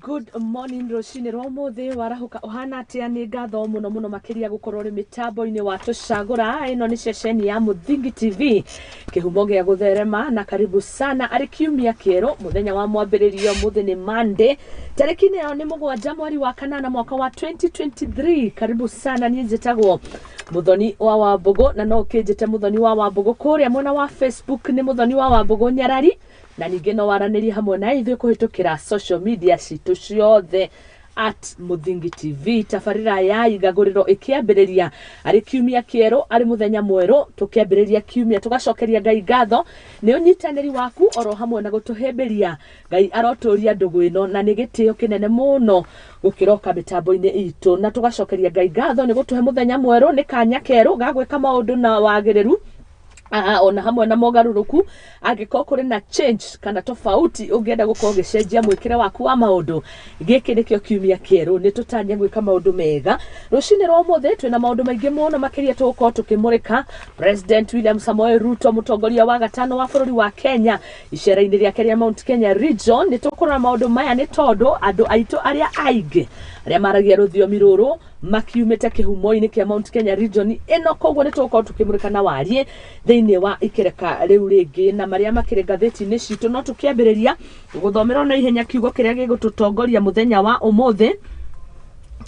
Good morning rũcinĩ rwa ũmũthĩ. Warahũka ũhana atĩa? Nĩ ngatho mũno mũno makĩria gũkorwo ũrĩ mĩtambo-inĩ wa Tũcagũra. Ĩno nĩ ceceni ya Mũthingi TV, kĩhumo gĩa gũtherema, na karibu sana arĩ kiumia kĩerũ, mũthenya wa mwambĩrĩrio. Mũthĩ nĩ Monday, tarĩki nayo nĩ 7 mweri wa kanana mwaka wa 2023. Karibu sana. Niĩ njĩtagwo Mũthoni wa Wambũgũ, na no ũkĩnjĩte Mũthoni wa Wambũgũ. Kũrĩa mwena wa Facebook nĩ Mũthoni wa Wambũgũ Nyarari, na ningĩ no waranĩrie hamwe na ithuĩ kũhĩtũkĩra social media citũ ciothe @MũthingiTV. Tabarĩra ya Igagũrĩro ĩkĩambĩrĩria arĩ kiumia kĩerũ, arĩ mũthenya mwerũ, tũkĩambĩrĩria kiumia tũgacokeria Ngai ngatho nĩ ũnyitanĩri waku oro hamwe na gũtũhĩmbĩria. Ngai arotũria ndũgũ ĩno, na nĩ gĩtĩo kĩnene mũno gũkĩroka mĩtambo-inĩ itũ, na tũgacokeria Ngai ngatho nĩ gũtũhe mũthenya mwerũ. Nĩ kanya kerũ ga gwĩka maũndũ na wagĩrĩru, ona hamwe na mogarũrũku. Angĩkorwo kũrĩ na change kana tofauti ũngĩenda gũkorwo ũgĩcenjia mwĩkĩre waku wa maũndũ, gĩkĩ nĩkĩo kiumia kĩerũ. Nĩ tũtanye gwĩka maũndũ mega. Rũcinĩ rwa ũmũthĩ twĩna maũndũ maingĩ mũno makĩria tũgũkorwo tũkĩmũrĩka. President William Samoei Ruto, mũtongoria wa gatano wa bũrũri wa Kenya, icera-inĩ rĩake rĩa Mount Kenya region. Nĩ tũkũrora maũndũ maya nĩ tondũ andũ aitũ arĩa aingĩ arĩa maragia rũthiomi rũrũ makiumĩte kĩhumo-inĩ kĩa Mount Kenya region ĩno. Koguo nĩ tũgũkorwo tũkĩmũrĩka na wariĩ thĩinĩ wa ikereka rĩu rĩngĩ na marĩa makĩrĩ ngathĩti-inĩ citũ. No tũkĩambĩrĩria gũthomera na ihenya kiugo kĩrĩa gĩgũtũtongoria mũthenya wa ũmũthĩ,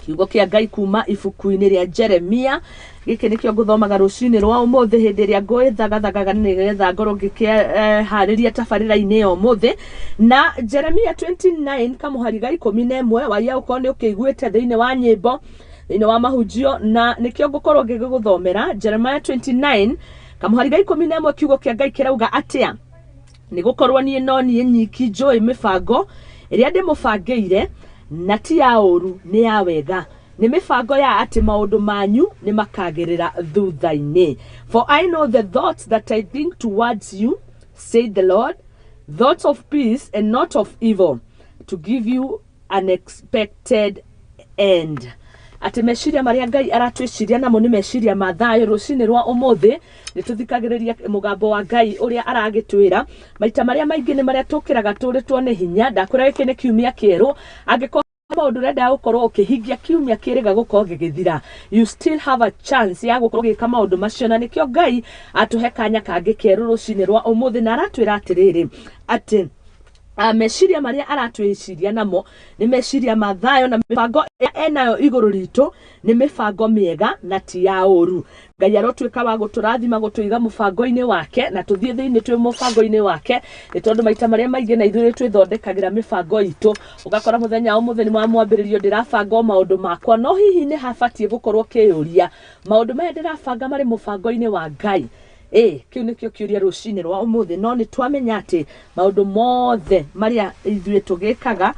kiugo kĩa Ngai kuma ibuku-inĩ rĩa Jeremia. Gĩkĩ nĩkĩo ngũthomaga rũcinĩ rwa ũmũthĩ hĩndĩ ĩrĩa ngwĩthagathagaga nĩgetha ngorwo ngĩkĩharĩria tabarĩra-inĩ ya ũmũthĩ. Na Jeremia 29 kamũhari ga 11, waia ũkorwo nĩ ũkĩiguĩte thĩinĩ wa nyĩmbo, thĩinĩ wa mahunjio, na nĩkĩo ngũkorwo ngĩgũthomera Jeremiah 29 kamũhari ga 11. Kiugo kĩa Ngai kĩrauga atĩa? Nĩ gũkorwo niĩ no niĩ nyiki njũĩ mĩbango ĩrĩa ndĩmũbangĩire, na ti ya ũũru, nĩ ya wega, nĩ mĩbango ya atĩ maũndũ manyu nĩ makagĩrĩra thutha-inĩ. For I know the thoughts that I think towards you, said the Lord, thoughts of peace and not of evil, to give you an expected end. Atĩ meciria marĩa Ngai aratwĩciria namo nĩ meciria ma thayũ. Rũcinĩ rwa ũmũthĩ nĩ tũthikagĩrĩria mũgambo wa Ngai ũrĩa aragĩtwĩra. Maita marĩa maingĩ nĩ marĩa tũkĩraga tũrĩtwo nĩ hinya. Ndakwĩra gĩkĩ nĩ kiumia kĩerũ. Angĩkorwo maũndũ ũrenda gũkorwo ũkĩhingia kiumia kĩrĩga gũkorwo gĩgĩthira, you still have a chance ya gũkorwo ũgĩka maũndũ macio, na nĩkĩo Ngai atũhe kanya kangĩ kerũ rũcinĩ rwa ũmũthĩ, na aratwĩra atĩrĩrĩ atĩ meciria marĩa aratwĩciria namo nĩ meciria ma thayũ, na mĩbango ĩrĩa enayo igũrũ ritũ nĩ mĩbango mĩega na ti ya ũru. Ngai arotuĩka wa gũtũrathima, gũtũiga mũbango-inĩ wake, na tũthiĩ thĩinĩ twĩ mũbango-inĩ wake, nĩ tondũ maita marĩa maingĩ na ithuĩ nĩ twĩthondekagĩra mĩbango itũ. Ũgakora mũthenya wa ũmũthĩ nĩ wa mwambĩrĩrio, ndĩrabanga o maũndũ makwa, no hihi nĩ habatiĩ gũkorwo kĩyũria, maũndũ maya ndĩrabanga marĩ mũbango-inĩ wa Ngai? Ĩ kĩu nĩkĩo kĩũria rũcinĩ rwa ũmũthĩ. No nĩ twamenya atĩ maũndũ mothe marĩa ithuĩ tũgĩkaga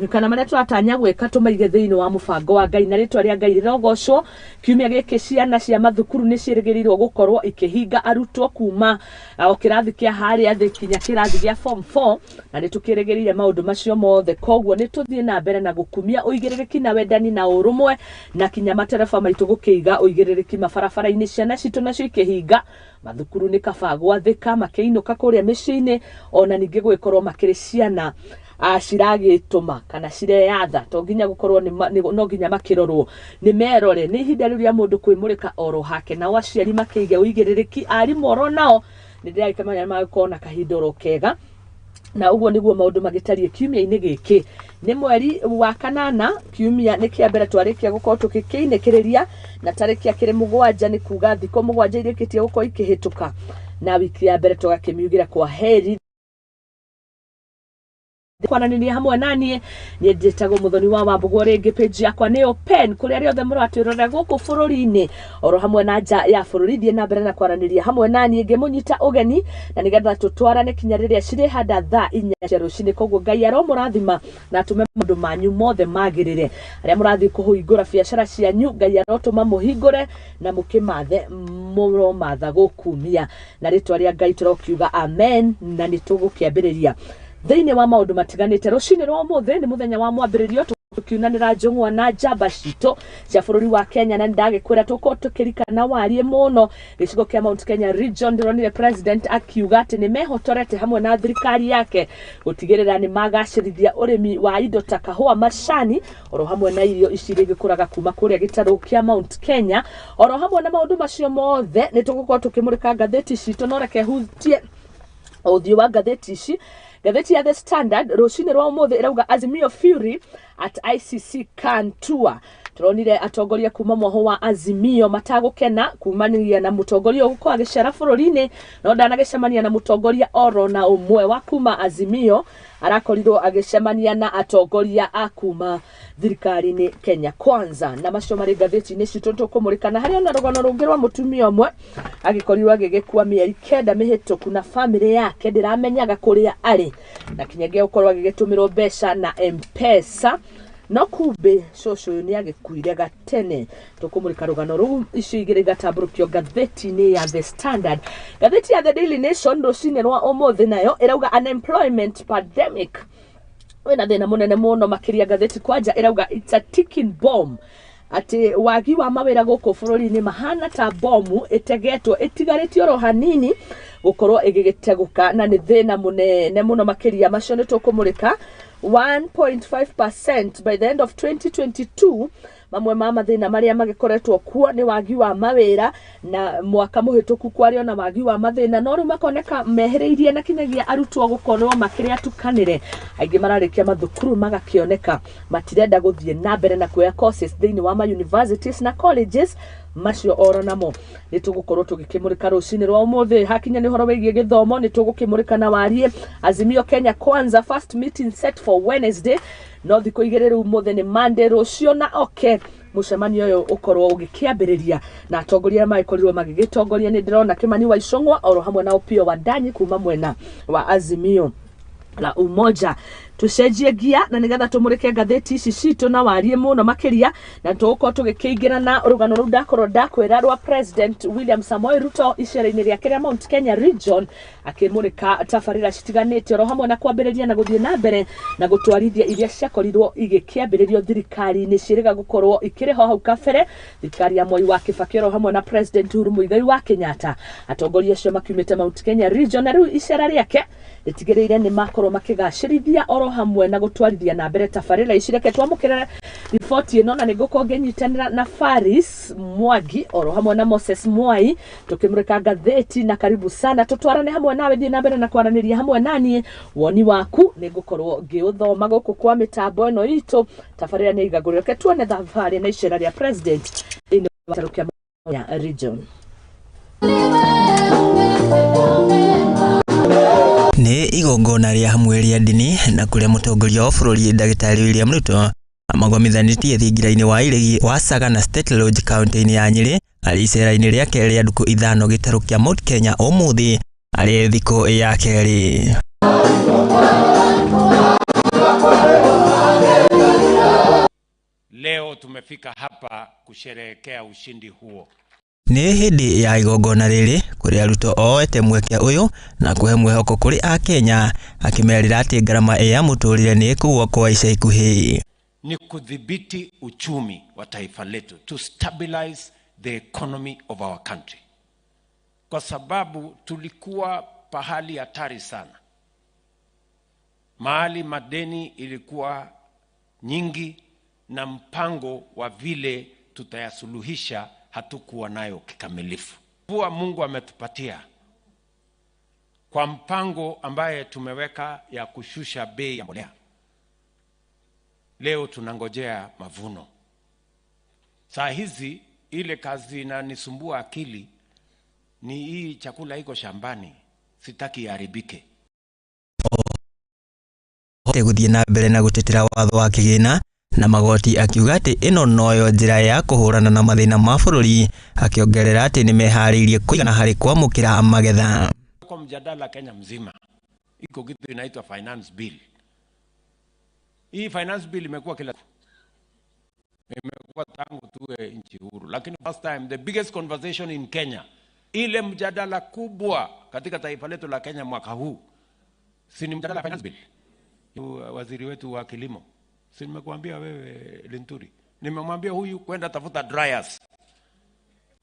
kana marĩa tũratanya gwĩka, tũmaige thĩinĩ wa mũbango wa Ngai, na rĩtwa rĩa Ngai rĩrogocwo. Kiumia gĩkĩ ciana cia mathukuru nĩ ciĩrĩgĩrĩirwo gũkorwo ikĩhinga, arutwo kuma o kĩrathi kĩa harĩa thĩ kinya kĩrathi gĩa form 4, na nĩ tũkĩrĩgĩrĩire maũndũ macio mothe. Koguo nĩ tũthiĩ na mbere na gũkumia ũigĩrĩrĩki na wendani na ũrũmwe, na kinya matereba maitũ gũkĩiga ũigĩrĩrĩki mabarabara-inĩ. Ciana citũ nacio ikĩhinga mathukuru, nĩ kaba gwathĩka makĩinũka kũrĩa mĩciĩ-inĩ, ona ningĩ gũgĩkorwo makĩrĩ ciana ciragĩtũma kana cireyatha, to nginya gũkorwo no nginya makĩrorwo, nĩ merore. Nĩ ihinda rĩu rĩa mũndũ kwĩmũrĩka oro hake, nao aciari makĩige ũigĩrĩrĩki, arimũ oro nao nĩ ndĩragĩkĩmenya magĩkorwo na kahinda oro kega. Na ũguo nĩguo maũndũ magĩtariĩ kiumia-inĩ gĩkĩ. Nĩ mweri wa kanana, kiumia nĩ kĩa mbere twarĩkia gũkorwo tũgĩkĩinĩkĩrĩria, na tarĩki akĩrĩ 7, nĩ kuga thikũ 7 irĩkĩtie gũkorwo ikĩhĩtũka, na wiki ya mbere tũgakĩmiugĩra kwa heri. Kwaranĩria hamwe na niĩ, niĩ njĩtagwo Mũthoni wa Wambũgũ. Rĩngĩ page yakwa nĩ open kũrĩa rĩothe mũratwĩrorera gũkũ bũrũri-inĩ oro hamwe na nja ya bũrũri. Thiĩ na mbere na kwaranĩria hamwe na niĩ ngĩmũnyita ũgeni, na nĩgetha tũtwarane kinya rĩrĩa cirĩhanda thaa 4 cia rũcinĩ. Koguo Ngai aromũrathima na atũme maũndũ manyu mothe magĩrĩre. Arĩa mũrathiĩ kũhingũra biacara cianyu, Ngai arotũma mũhingũre na mũkĩmathe mũromatha gũkumia, na rĩtwa rĩa Ngai tũrokiuga amen. Na nĩ tũgũkĩambĩrĩria thĩinĩ wa maũndũ matiganĩte rũcinĩ rwa ũmũthĩ. Nĩ mũthenya wa mwambĩrĩrio. Tukiunanĩra njũng'wa na njamba citũ cia bũrũri wa Kenya, na nĩndagĩkwĩra tũkorwo tũkĩrikana warie mũno gĩcigo kĩa Mount Kenya region. Ndĩronire president akiuga atĩ nĩ mehotorete hamwe na thirikari yake gũtigĩrĩra nĩ magacĩrithia ũrĩmi wa indo ta kahũa, macani, oro hamwe na irio ici iria igĩkũraga kuma kũrĩa gĩtarũ kĩa Mount Kenya. Oro hamwe na maũndũ macio mothe, nĩ tũgũkorwo tũkĩmũrĩka ngathĩti citũ, no reke hutie ũthiũ wa ngathĩti ici. Ngathĩti ya The Standard rũcinĩ rwa ũmũthĩ ĩrauga Azimio Fury at ICC CAN tour. Tũronire atongoria kuma mwaho wa Azimio matagũkena kumania na mũtongoria ũgũkorwo agĩcera bũrũri-inĩ, no ndanagĩcemania na mũtongoria oro na ũmwe wa kuma Azimio, arakorirwo agĩcemania na atongoria a kuma thirikari-inĩ Kenya Kwanza. Na macio marĩ ngathĩti-inĩ citũ tũkũmũrĩka, na harĩ ona rũgano rũngĩ rwa mũtumia ũmwe agĩkorirwo agĩgĩkua mĩeri 9 mĩhĩtũku, na famĩlĩ yake ndĩramenyaga kũrĩa arĩ, na kinyagia gũkorwo agĩgĩtũmĩrwo mbeca na M-Pesa, no kumbe cũcũ ũyũ nĩ agĩkuire gatene. Tũkũmũrĩka rũgano rũu, icio igĩrĩ igatambũrũkio ngathĩti-inĩ ya The Standard. Ngathĩti ya The Daily Nation rũcinĩ rwa ũmũthĩ nayo ĩrauga unemployment pandemic wĩna thĩna mũnene mũno makĩria. Ngathĩti kwanja ĩrauga it's a ticking bomb, atĩ wagi wa mawĩra gũkũ bũrũri-inĩ mahana ta bomu ĩtegetwo, ĩtigarĩtio oro hanini gũkorwo ĩgĩgĩtegũka, na nĩ thĩna mũnene mũno makĩria. Macio nĩ tũkũmũrĩka. 1.5% by the end of 2022. Mamwe ma mathĩna marĩa magĩkoretwo kuo nĩ wagi wa mawĩra, na mwaka mũhĩtũku kwarĩ ona wagi wa mathĩna, no rĩu makoneka mehĩrĩirie, na kinyagia arutwo gũkorwo makĩrĩa atukanĩre. Aingĩ mararĩkia mathukuru magakĩoneka matirenda gũthiĩ na mbere na kuoya courses thĩinĩ wa ma universities na colleges. Macio oro namo nĩ tũgũkorwo tũgĩkĩmũrĩka rũcinĩ rwa ũmũthĩ. Hakinya nĩ ũhoro wĩgiĩ gĩthomo, nĩ tũgũkĩmũrĩka na warie Azimio Kenya Kwanza first meeting set for Wednesday. No thikũ 2 rĩu, ũmũthĩ nĩ Monday, rũciũ na oke mũcemanio ũyũ ũkorwo ũgĩkĩambĩrĩria, na atongoria arĩa magĩkorirwo magĩgĩtongoria nĩ ndĩrona Kimani wa Ichung'wa oro hamwe na Opiyo Wandayi kuma mwena wa Azimio la Umoja. Tucenjie ngia na nigetha tumurike ngathĩti ici citũ na warie mũno makĩria, na tũgũkorwo tũgĩkĩingĩra na rũgano rũu ndakorwo ndakwĩra rwa President William Samoei Ruto icera-inĩ rĩake rĩa Mount Kenya region, akĩmũrĩka tabarĩra citiganĩte, oro hamwe na kwambĩrĩria na gũthiĩ na mbere na gũtwarithia iria ciakorirwo igĩkĩambĩrĩrio thirikari-inĩ ciĩrĩga gũkorwo ikĩrĩ ho hau kabere, thirikari ya Mwai wa Kibaki oro hamwe na President Uhuru Muigai wa Kenyatta. Atongoria acio makiumĩte Mount Kenya region, na rĩu icera rĩake rĩtigĩrĩire nĩ makorwo makĩgacĩrithia oro hamwe na gũtwarithia na mbere tabarĩra ici. Reke twamũkĩre riboti ĩno, na nĩngũkorwo ngĩnyitanĩra na Faris Mwangi oro hamwe na Moses Mwai tũkĩmũrĩka ngathĩti. Na karibu sana, tũtwarane hamwe nawe, thiĩ na mbere na kwaranĩria hamwe naniĩ. Woni waku nĩngũkorwo ngĩũthoma gũkũ kwa mĩtambo ĩno itũ. Tabarĩra nĩ igagũrĩro. Reke tuone thabarĩ na icera rĩa president thĩinĩ wa gĩtarũ kĩa Mount Kenya region. Nĩ igongona rĩa hamwe rĩa ndini, na kũrĩa mũtongoria wa bũrũri ndagĩtarĩ William Ruto amagomithanĩtie thingira-inĩ wa iregi wa Sagana State Lodge kaunti-inĩ ya Nyĩrĩ, arĩ icera-inĩ rĩake rĩa ndukũ 5 gĩtarũ kĩa Mount Kenya, ũmũthĩ arĩ thikũ ya kerĩ. Leo tumefika hapa kusherehekea ushindi huo. Nĩ hĩndĩ ya igongona rĩrĩ kũrĩa Ruto oete mweke ũyũ na kũhe mwĩhoko kũrĩ akenya, akĩmerĩra atĩ ngarama ya mũtũrĩre nĩ ĩkũgũa kwa ica ikuhĩ. Ni kudhibiti uchumi wa taifa letu, to stabilize the economy of our country, kwa sababu tulikuwa pahali hatari sana, mahali madeni ilikuwa nyingi na mpango wa vile tutayasuluhisha hatukuwa nayo kikamilifu. Mvua Mungu ametupatia kwa mpango ambaye tumeweka ya kushusha bei ya mbolea. Leo tunangojea mavuno. Saa hizi ile kazi inanisumbua akili ni hii chakula iko shambani, sitaki iharibike. Gũthiĩ na mbere na gũtetera watho wa kĩgĩna na magoti, akiuga atĩ ĩno noyo njĩra ya kũhũrana na mathĩna ma bũrũri, akĩongerera atĩ nĩ meharĩirie kũigana harĩ kwamũkĩra magetha. Kwa mjadala Kenya mzima iko kitu inaitwa finance bill. Hii finance bill imekuwa tangu tuwe nchi huru, lakini first time the biggest conversation in Kenya, ile mjadala kubwa katika taifa letu la Kenya mwaka huu, si ni mjadala finance bill? Waziri wetu wa kilimo Si nimekuambia wewe Linturi, nimemwambia huyu kwenda tafuta dryers.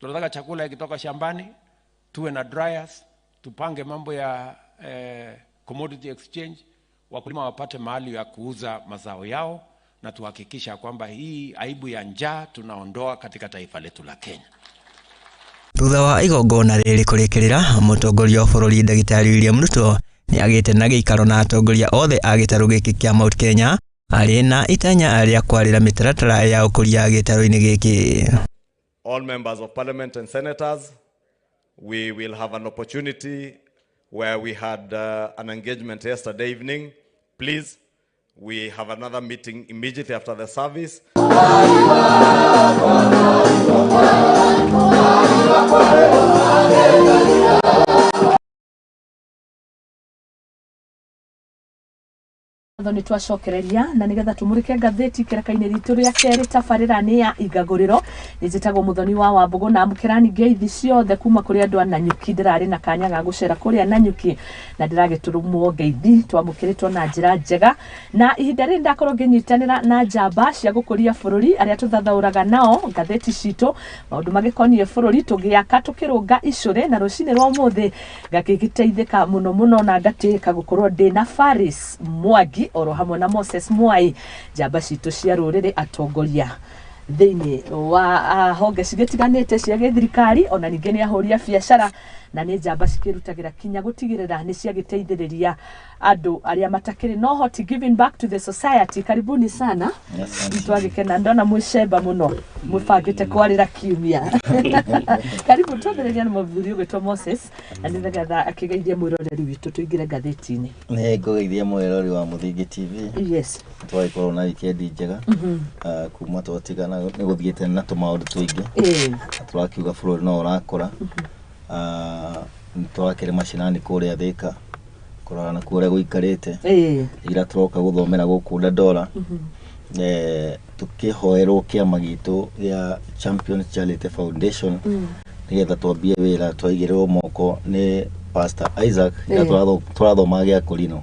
Tunataka chakula ikitoka shambani tuwe na dryers, tupange mambo ya commodity exchange, wakulima wapate mahali ya kuuza mazao yao, na tuhakikisha kwamba hii aibu ya njaa tunaondoa katika taifa letu la Kenya. Thutha wa igongona rĩrĩ kũrĩkĩrĩra, mũtongoria wa bũrũri Ndagĩtarĩ William Ruto nĩ agĩte na gĩikaro na atongoria othe a gĩtarũ gĩkĩ kĩa Mount Kenya arĩ na itanya rĩa kwarĩra mĩtaratara ya ũkũria gĩtarũ-inĩ gĩkĩ. All members of parliament and senators, we will have an opportunity where we had an engagement yesterday evening. Please, we have another meeting immediately after the service. Ngatho nĩ twacokereria na nĩgetha tũmũrĩke ngathĩti kĩraka-inĩ ritũ rĩa kerĩ tabarĩra nĩ ya igagũrĩro. Nĩ njĩtagwo Mũthoni wa Wambũgũ na amũkĩrani ngeithi ciothe kuma kũrĩ andũ a Nanyuki. Ndĩrarĩ na kanya ga gũcera kũrĩa Nanyuki na ndĩragĩtũrũmwo ngeithi, twamũkĩrĩtwo na njĩra njega, na ihinda rĩrĩ ndakorwo ngĩnyitanĩra na njamba cia gũkũria bũrũri arĩa tũthathaũraga nao ngathĩti citũ maũndũ magĩkoniĩ bũrũri, tũgĩaka tũkĩrũnga icũrĩ. Na rũcinĩ rwa ũmũthĩ ngakĩgĩteithĩka mũno mũno na ngatĩĩka gũkorwo ndĩ na Faris Mwangi oro hamwe na Moses Mwai, njamba citũ cia rũrĩrĩ, atongoria thĩinĩ wa honge cigĩtiganĩte cia gĩthirikari, ona ningĩ nĩ ahũri a biacara na nĩ njamba cikĩrutagĩra kinya gũtigĩrĩra nĩ ciagĩteithĩrĩria andũ arĩa matakĩrĩ na ũhoti, giving back to the society. Karibuni sana. Twagĩkena ndona mwĩcemba mũno mwĩbangĩte kwarĩra kiumia. Karibu twambĩrĩria na mũthuri ũgwĩtwo Moses na nĩgetha akĩgeithie mwĩroreri witũ tũingĩre ngathĩti-inĩ. Nĩ ngũgeithia mwĩrori wa Mũthingi TV. Yes. Twagĩkorwo na wikendi njega. Kuma twatigana nĩ gũthiĩte na tũmaũndũ tũingĩ. Tũrakiuga bũrũri no ũrakũra. Nĩ tũrakĩrĩ macinani kũrĩa Thĩka kũrora na kũrĩa gũikarĩte. Ira tũroka gũthomera gũkũ Dandora. Tũkĩhoerwo kĩama gitũ gĩa Champions Charity Foundation nĩgetha twambie wĩra, twaigĩrĩrwo moko nĩ Pastor Isaac ira tũrathoma gĩa kũrino.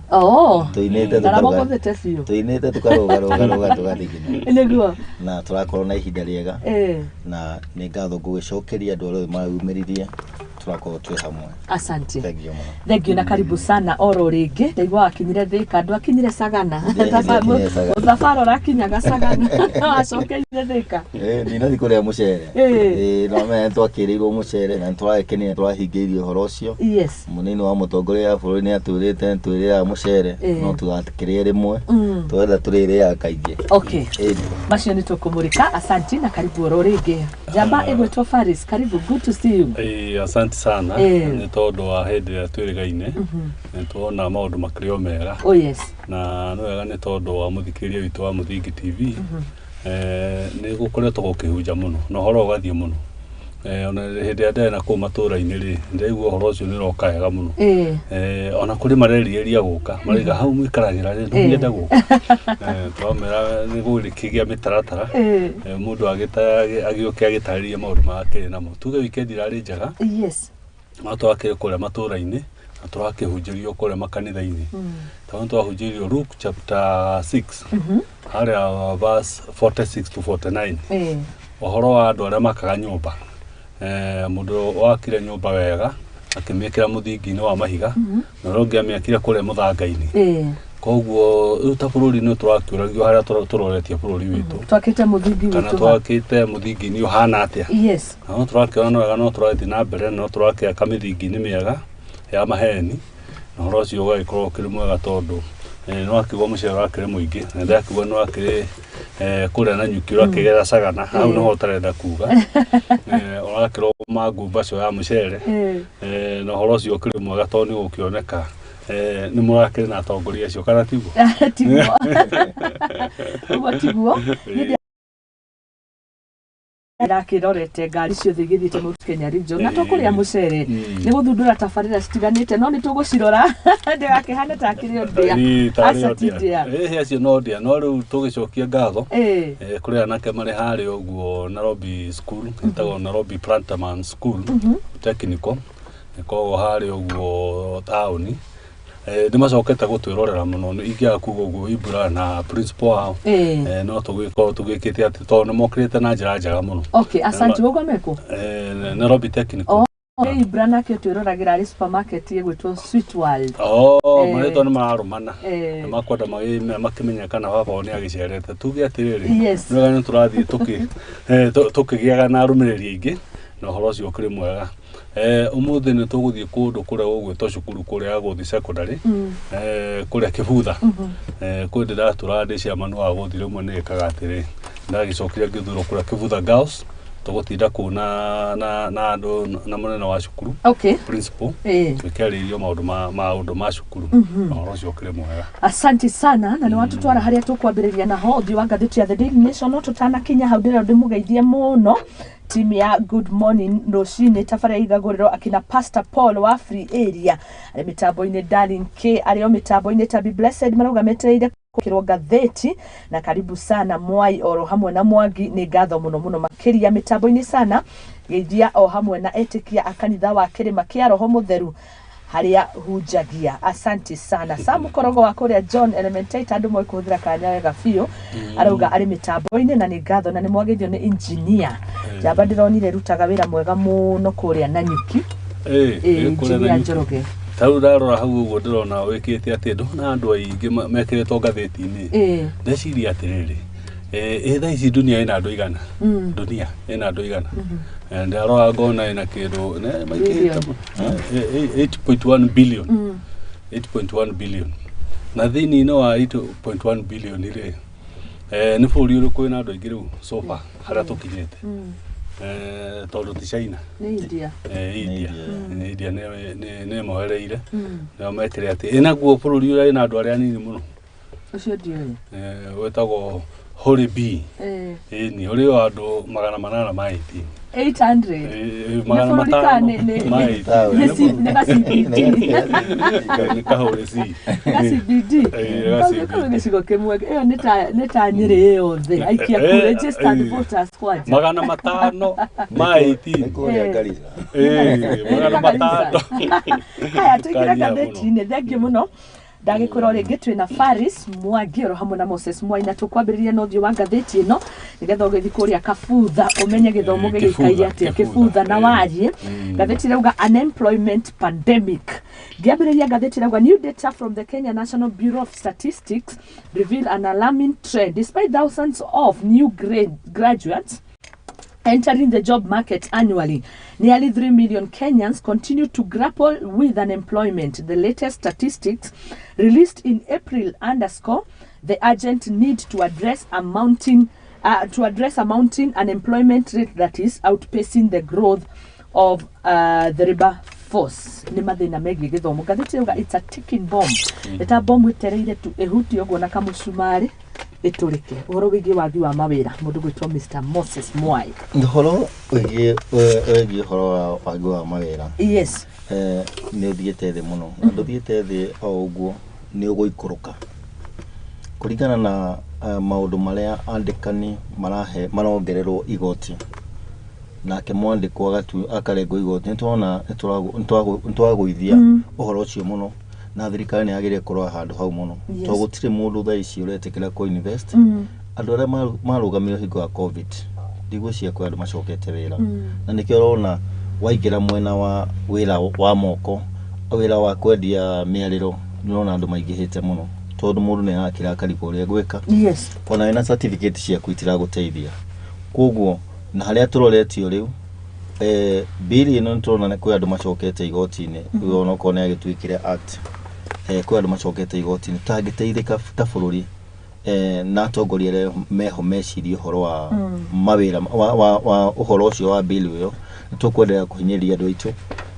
Tũinĩte Ndaramogothete biũ. Tũinĩte tũkarũgarũgarũga tũgathigina. Nĩguo. Na tũrakorwo na ihinda rĩega. Na nĩ ngatho ngũgĩcokeria andũ arĩa mareyumĩririe, tũrakorwo twĩ hamwe. Asante. Thank you mũno. Thank you na karibu sana oro rĩngĩ. Ndaigua wakinyire Thĩka, ndwakinyire Sagana. Ndiakinyire Sagana. Mũthabara ũrakinyaga Sagana wacokeire Thĩka. Ndinathiĩ kũrĩa mũcere. No menya nĩtwakĩrĩirwo mũcere na nĩtũragĩkenire nĩtũrahingĩirio ũhoro ũcio. Yes. Mũnini wa mũtongoria wa bũrũri nĩatwĩrĩte nĩtwĩrĩaga mũcere no tũgakĩrĩe rĩmwe, twenda tũrĩrĩaga kaingĩ. Okay. Macio nĩ tũkũmũrĩka. Asanti na karibu oro rĩngĩ. Njamba ĩgwĩtwo Faris, karibu, good to see you. Asante sana. Nĩ tondũ wa hĩndĩ ĩrĩa twĩrĩgaine nĩ tuona maũndũ makĩrĩ o mega. Oh yes. Na nĩ wega nĩ tondũ wa mũthikĩrĩria witũ wa Mũthingi TV. Nĩ gũkoretwo gũkĩhunja mũno na ũhoro ũgathiĩ mũno. Ona hĩndĩ ĩrĩa ndarĩ na kũu matũũra-inĩ rĩ, ndĩraigua ũhoro ũcio nĩ ũroka wega mũno. Ona kũrĩ marerirĩria gũka, marauga hau mũikaragĩra rĩ, no nyende gũka. Tũramera nĩ gũgĩkĩgĩa mĩtaratara. Mũndũ agĩũke agĩtarĩrie maũndũ marĩa akĩrĩ namo. Tuge wikendi ĩrarĩ njega. Yes. No twakĩrĩ kũrĩa matũũra-inĩ na tũrakĩhunjĩrio kũrĩa makanitha-inĩ. Tondũ twahunjĩirio Luke chapter 6 harĩa verse 46 to 49. Ũhoro wa andũ arĩa makaga nyũmba. Mũndũ wakire nyũmba wega akĩmĩkĩra mũthingi-inĩ wa mahiga na ũrĩa ũngĩ amĩakire kũrĩa mũthanga-inĩ. Koguo rĩu ta bũrũri nĩ tũrakĩũragio harĩa tũroretie bũrũri witũ. Twakĩte mũthingi kana witũ. Twakĩte mũthingi-inĩ ũhana atĩa? Yes. Na no tũrakĩona no wega no tũrathiĩ na mbere no tũrakĩaka mĩthingi-inĩ mĩega ya maheni na ũhoro ũcio ũgagĩkorwo ũkĩrĩ mwega tondũ nĩ wakiuga mũcere ũrakĩrĩ mũingĩ na ndĩrakiuga nĩ wakĩrĩ kũrĩa Nanyuki ũrakĩgera Sagana hau nĩho ũtarenda kuga. Ũrakĩrwo mangumbacio ya mũcere. Na ũhoro ũcio ũkĩrĩ mwega tondũ nĩ ũgũkĩoneka nĩ mũrakĩrĩ na atongoria acio kana tiguo? Tiguo. Ũguo tiguo. Niĩ ndakĩrorete ngari ciothe igĩthiĩte Mount Kenya region na tũkũrĩa mũcere nĩ gũthundũra tabarĩra citiganĩte no nĩ tũgũcirora ndĩgakĩhane ta akĩrĩ o ndĩa. Ĩĩ, tarĩ o Aca ti ndĩa. ndĩa. Ĩĩ, acio no ndĩa no rĩu tũgĩcokia ngatho kũrĩ anake marĩ harĩa ũguo Nairobi School, ĩtagwo Nairobi Planterman School Technical, ĩkoragwo harĩa ũguo taũni. Nĩ macokete gũtwĩrorera mũno ingĩaga kuga ũguo Ibra na principal wao. No tũgĩkorwo tũgĩkĩte atĩ tondũ nĩ mokĩrĩte na njĩra njega mũno. Okay, asante. Ũguo mekũ Nairobi Technical. Oh. Ibra nake twĩroragĩra arĩ supermarket ĩgwĩtwo Sweet World. Oh, marĩtwa nĩ mararũmana. Nĩ makwenda makĩmenya kana baba wao nĩ agĩcerete. Tuge atĩrĩrĩ, nĩ wega nĩ tũrathiĩ tũkĩgĩaga na arũmĩrĩri aingĩ na ũhoro ũcio ũkĩrĩ mwega. Ũmũthĩ nĩ tũgũthiĩ kũndũ kũrĩa gũgwĩtwo cukuru kũrĩa ya Gũthi Secondary, kũrĩa Kĩbutha. Kwĩ ndĩratũraga ndĩ chairman wa Gũthi rĩmwe nĩ ĩkaga atĩrĩ, ndagĩcokire ngĩthurwo kũrĩa Kĩbutha Girls, tũgũtinda kũu na andũ na mũnene wa cukuru, principal, tũkĩarĩrĩrio maũndũ ma cukuru na ũhoro ũcio ũkĩrĩ mwega. Asante sana, na nĩ watũtwara harĩa tũkwambĩrĩria naho ũthiũ wa ngathĩti ya The Daily Nation. No tũtanakinya hau, ndĩrenda ndĩmũgeithie mũno timu ya Good Morning rũcinĩ tabarĩra igagũrĩrwo, akina Pastor Paul wa Free Area arĩ mĩtambo-inĩ, Darling K arĩ o mĩtambo-inĩ, Tabi Blessed marauga metereire kũkĩrwo ngathĩti, na karibu sana Mwai oro hamwe na Mwangi, nĩ ngatho mũno mũno makĩria mĩtambo-inĩ sana. Geithia o hamwe na etĩkia a kanitha wa Kĩrĩma kĩa Roho Mũtheru harĩa hunjagia, asante sana. Sam Korogo wa kũrĩa John Elementaita, andũ moĩ kũhũthĩra kanya wega biũ, arauga arĩ mĩtambo-inĩ na nĩ ngatho, na nĩ mwagĩrio nĩ engineer njamba ndĩronire rutaga wĩra mwega mũno kũrĩa Nanyuki. Ĩ, kũrĩa engineer Nanyuki. Njoroge. Ta rĩu ndarora hau ũguo ndĩrona wĩkĩte atĩ ndona andũ aingĩ mekĩrĩtwo ngathĩti-inĩ. Ndeciria atĩrĩrĩ, ĩ thaa ici dunia ĩna andũ igana, dunia ĩna andũ igana? Ndarora ngona ĩna kĩndũ maingĩhĩte mũno. 8.1 billion, 8.1 billion, na thĩinĩ-inĩ wa 8.1 billion rĩ, nĩ bũrũri ũrĩkũ wĩna andũ aingĩ rĩu so far harĩa tũkinyĩte? Tondũ ti China. Nĩ India. India. India. India nĩ ĩmoereire nĩo mekĩre atĩ ĩnaguo bũrũri ũrĩa wĩna andũ arĩa anini mũno. Ũcio ndiũĩ. Wĩtagwo Holy B. Ĩni ũrĩ o andũ 818. 800? Magana Nĩ bũrũri kana matano ma Taũni. 18. Nĩ ga CBD? Nĩ kahũrĩ C. Ga CBD. Ga Kau CBD. kau gĩcigo kĩmwe ĩyo nĩ ta Nyĩrĩ yothe aikia ku registered voters kwanja. 518. Nĩ kũrĩa Garissa. 500. Haya, tũingĩre Kanyia mũno. ngathĩti-inĩ. Thengiũ mũno, ndagĩkwĩra o rĩngĩ twĩna Faris Mwangi oro hamwe na Moses Mwai, na tũkwambĩrĩria na ũthiũ wa ngathĩti ĩno nĩgetha ũgĩthiĩ kũrĩa Kabutha ũmenye gĩthomo gĩgĩikaire Kĩbutha, atĩa. Kĩbutha, Kĩbutha na Wariĩ. Ngathĩti ĩrauga unemployment pandemic. Ngĩambĩrĩria, ngathĩti ĩrauga new data from the Kenya National Bureau of Statistics reveal an alarming trend. Despite thousands of new graduates entering the job market annually, nearly 3 million Kenyans continue to grapple with unemployment. The latest statistics released in April underscore the urgent need to address a mounting unemployment rate that is outpacing the growth of the labor force. Nĩ mathĩna megiĩ gĩthomo. Ngathĩti ĩrauga it's a ticking bomb, ĩta bomu ĩtereire tu ĩhutie ũguo na kamũcumarĩ ĩtũrĩke. Ũhoro wĩgiĩ wagi wa mawĩra, mũndũ gwĩtwo Mr Moses Mwai. Ũhoro wĩgiĩ ũhoro wa wagi wa mawĩra nĩ ũthiĩte thĩ mũno, na ndũthiĩte thĩ o ũguo, nĩ ũgũikũrũka kũringana na maũndũ marĩa andĩkani marahe marongererwo igoti, nake mwandĩkwo akarengwo igoti. Nĩ tũrona nĩ twagũithia ũhoro ũcio mũno, na thirikari nĩ yagĩrĩire kũrora handũ hau mũno, tondũ gũtirĩ mũndũ thaa ici ũretĩkĩra kũ invest. Andũ arĩa marũgamire hingo ya COVID, ndigwĩciria kwĩ andũ macokete wĩra, na nĩkĩo ũrona waingĩra mwena wa wĩra wa moko, wĩra wa kwendia mĩarĩro, nĩ ũrona andũ maingĩhĩte mũno, tondũ mũndũ nĩ arakĩra akarigwo ũrĩa egwĩka. Ona wĩna certificate ciaku itiragũteithia. Koguo na harĩa tũroretio rĩu, bili ĩno, nĩ tũrona nĩ kwĩ andũ macokete igoti-inĩ. Rĩu onokorwo nĩ agĩtuĩkire act, kwĩ andũ macokete igoti-inĩ. Tangĩteithĩka ta bũrũri, na atongoria arĩa meho mecirie ũhoro wa mawĩra wa ũhoro ũcio wa bill ĩyo, nĩ tũkwendelea kũhinyĩrĩria andũ aitũ,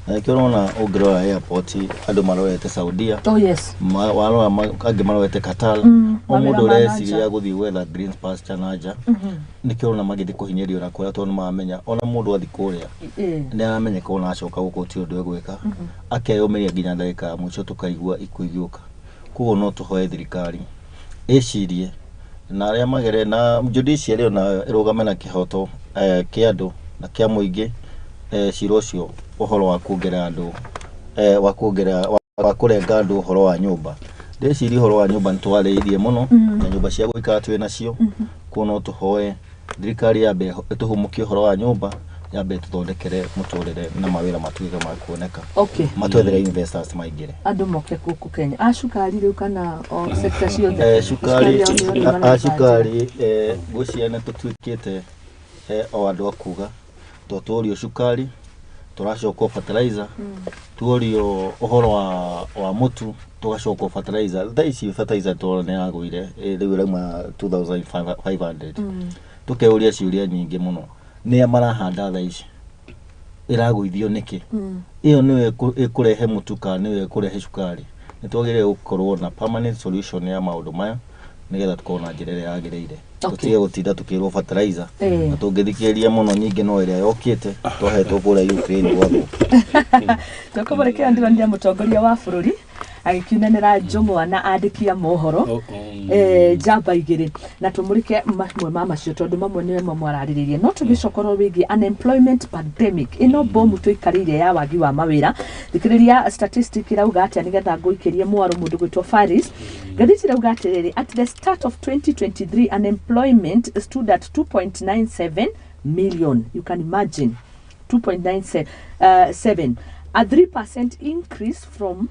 na nĩkĩo ũrona ũngĩrora airport andũ marorete Saudia, warora angĩ marorete Qatar, o mawĩra mũndũ ma ũreciria nanja. Gũthiĩ gwetha green pasture na nja. Nĩkĩo ũrona magĩthiĩ kũhinyĩrĩrio na kũrĩa, tondũ nĩmaramenya ona mũndũ athiĩ kũrĩa nĩ aramenyeka, ona acoka gũkũ ti ũndũ egwĩka, akeyũmĩria nginya ndagĩka ya mũico tũkaigua ikuũ igĩũka. Koguo no tũhoe thirikari ĩcirie na arĩa magere na judiciary onayo ĩrũgame na kĩhoto kĩa andũ na kĩa mũingĩ, cira ũcio ũhoro wa kuongerera andũ, wa kuongerera wa Wa kũrenga andũ ũhoro wa nyũmba, ndĩciria ũhoro wa nyũmba nĩ twarĩirie mũno na nyũmba cia gũikara twĩ nacio kuo, no tũhoe thirikari yambe ĩtũhũmũkie ũhoro wa nyũmba, yambe tũthondekere mũtũrĩre na mawĩra matuĩke ma kuoneka, matwethere investors maingĩre. Andũ moke gũkũ Kenya a cukari rĩu kana o sector ciothe? Cukari. Cukari o nĩo a marabanja. Cukari, ngwĩciria nĩ tũtuĩkĩte o andũ a kuga twatũrio cukari, tũracokwo fertilizer, tuorio ũhoro wa mũtu, tũgacokwo fertilizer. Thaa ici fertilizer tũrona nĩ yagũire, rĩu ĩrauma 2500. Tũkeuria ciũria nyingĩ mũno, nĩa marahanda thaa ici? Ĩragũithio nĩkĩ? Ĩyo nĩyo ĩkũrehe mũtu kana nĩyo ĩkũrehe cukari? Nĩ twagĩrĩire gũkorwo na permanent solution ya maũndũ maya nĩgetha tũkorwo na njĩra ĩrĩa yagĩrĩire, tũtige gũtinda tũkĩrwo fertilizer. Na tũngĩthikĩrĩria mũno nyingĩ no ĩrĩa yokĩte twahetwo kũrĩa Ukraine gwathũka. Tũkũmũrekera, ndĩronire mũtongoria wa bũrũri agĩkiunanĩra njũng'wa na andĩki a mohoro. Njamba igĩrĩ na tũmũrĩke mamwe ma macio tondũ mamwe nĩmo mwararĩrĩria, no tũgĩcokorwo wĩgiĩ unemployment pandemic ĩno bomu tũikarĩire ya wagi wa mawĩra. Thikĩrĩria statistic ĩrauga atĩa nĩgetha ngũikĩrie mwaro mũndũ gwĩtwo Faris. Ngathĩti ĩrauga atĩrĩrĩ, at the start of 2023 unemployment stood at 2.97 million. You can imagine, 2.97, 7, a 3% increase from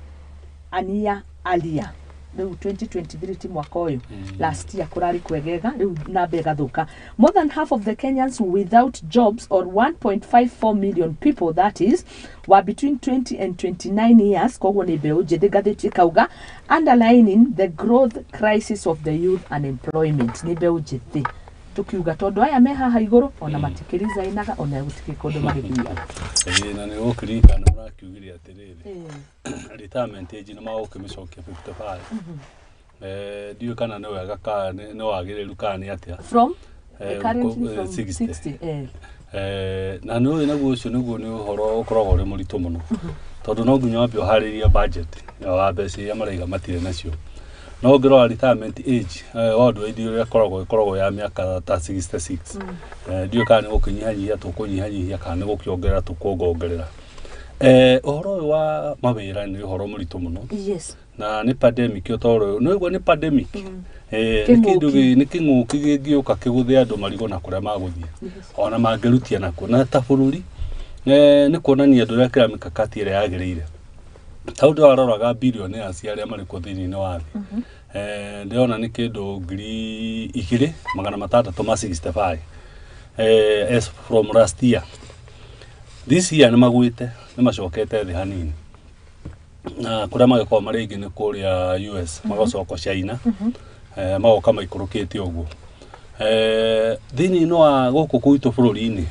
an year earlier. Rĩu 2023 ti mwaka ũyũ, last year kũrarĩ kwegega, rĩu namba ĩgathũka. More than half of the Kenyans without jobs, or 1.54 million people that is, were between 20 and 29 years, koguo nĩ mbeũ njĩthĩ, ngathĩti ĩkauga, underlining the growth crisis of the youth unemployment. Nĩ mbeũ njĩthĩ tukiuga tondũ aya me haha igũrũ ona matikĩrizainaga ona gũtikĩ kũndũ magĩthiaga. Ĩĩ, na nĩ gũkĩririkana mũrakiugire atĩrĩrĩ, retirement age nĩ magũkĩmĩcokia 55. Ndiũĩ kana nĩ wega kana nĩ wagĩrĩru kana nĩ atĩa. From currently from 60. 60. Na nĩ ũĩ naguo ũcio nĩguo nĩ ũhoro ũkoragwo ũrĩ mũritũ mũno tondũ no nginya wambe ũharĩrie budget wa mbeca iria maraiga matirĩ nacio. No ũngĩrora retirement age worldwide ũrĩa ĩkoragwo ya mĩaka ta 66. Ndiũĩ kana nĩ gũkĩnyihanyihia tũkũnyihanyihia kana nĩ gũkĩongerera tũkuongongerera. Ũhoro ũyũ wa mawĩra nĩ ũhoro mũritũ mũno na nĩ pandemic ũtoro nĩ ũguo nĩ pandemic, nĩ kĩndũ Kĩng'ũki. Nĩ kĩng'ũki gĩngĩũka kĩgũthe andũ marigwo na kũrĩa magũthiĩ ona mangĩrutia nakuo. Na ta bũrũri, nĩ kuonania ndũrekĩra mikakati ĩrĩa yagĩrĩire tondũ ndĩraroraga billionaires arĩa marĩ kuo thĩinĩ wa thĩ, ndĩrona nĩ kĩndũ 2665 as from last year. This year nĩ magwĩte, nĩ macokete thĩ hanini, na kũrĩa magĩkorwo marĩ aingĩ nĩ kũrĩa US, magacoka China, magoka maikũrũkĩte ũguo. Thĩinĩ wa gũkũ gwitũ bũrũri-inĩ,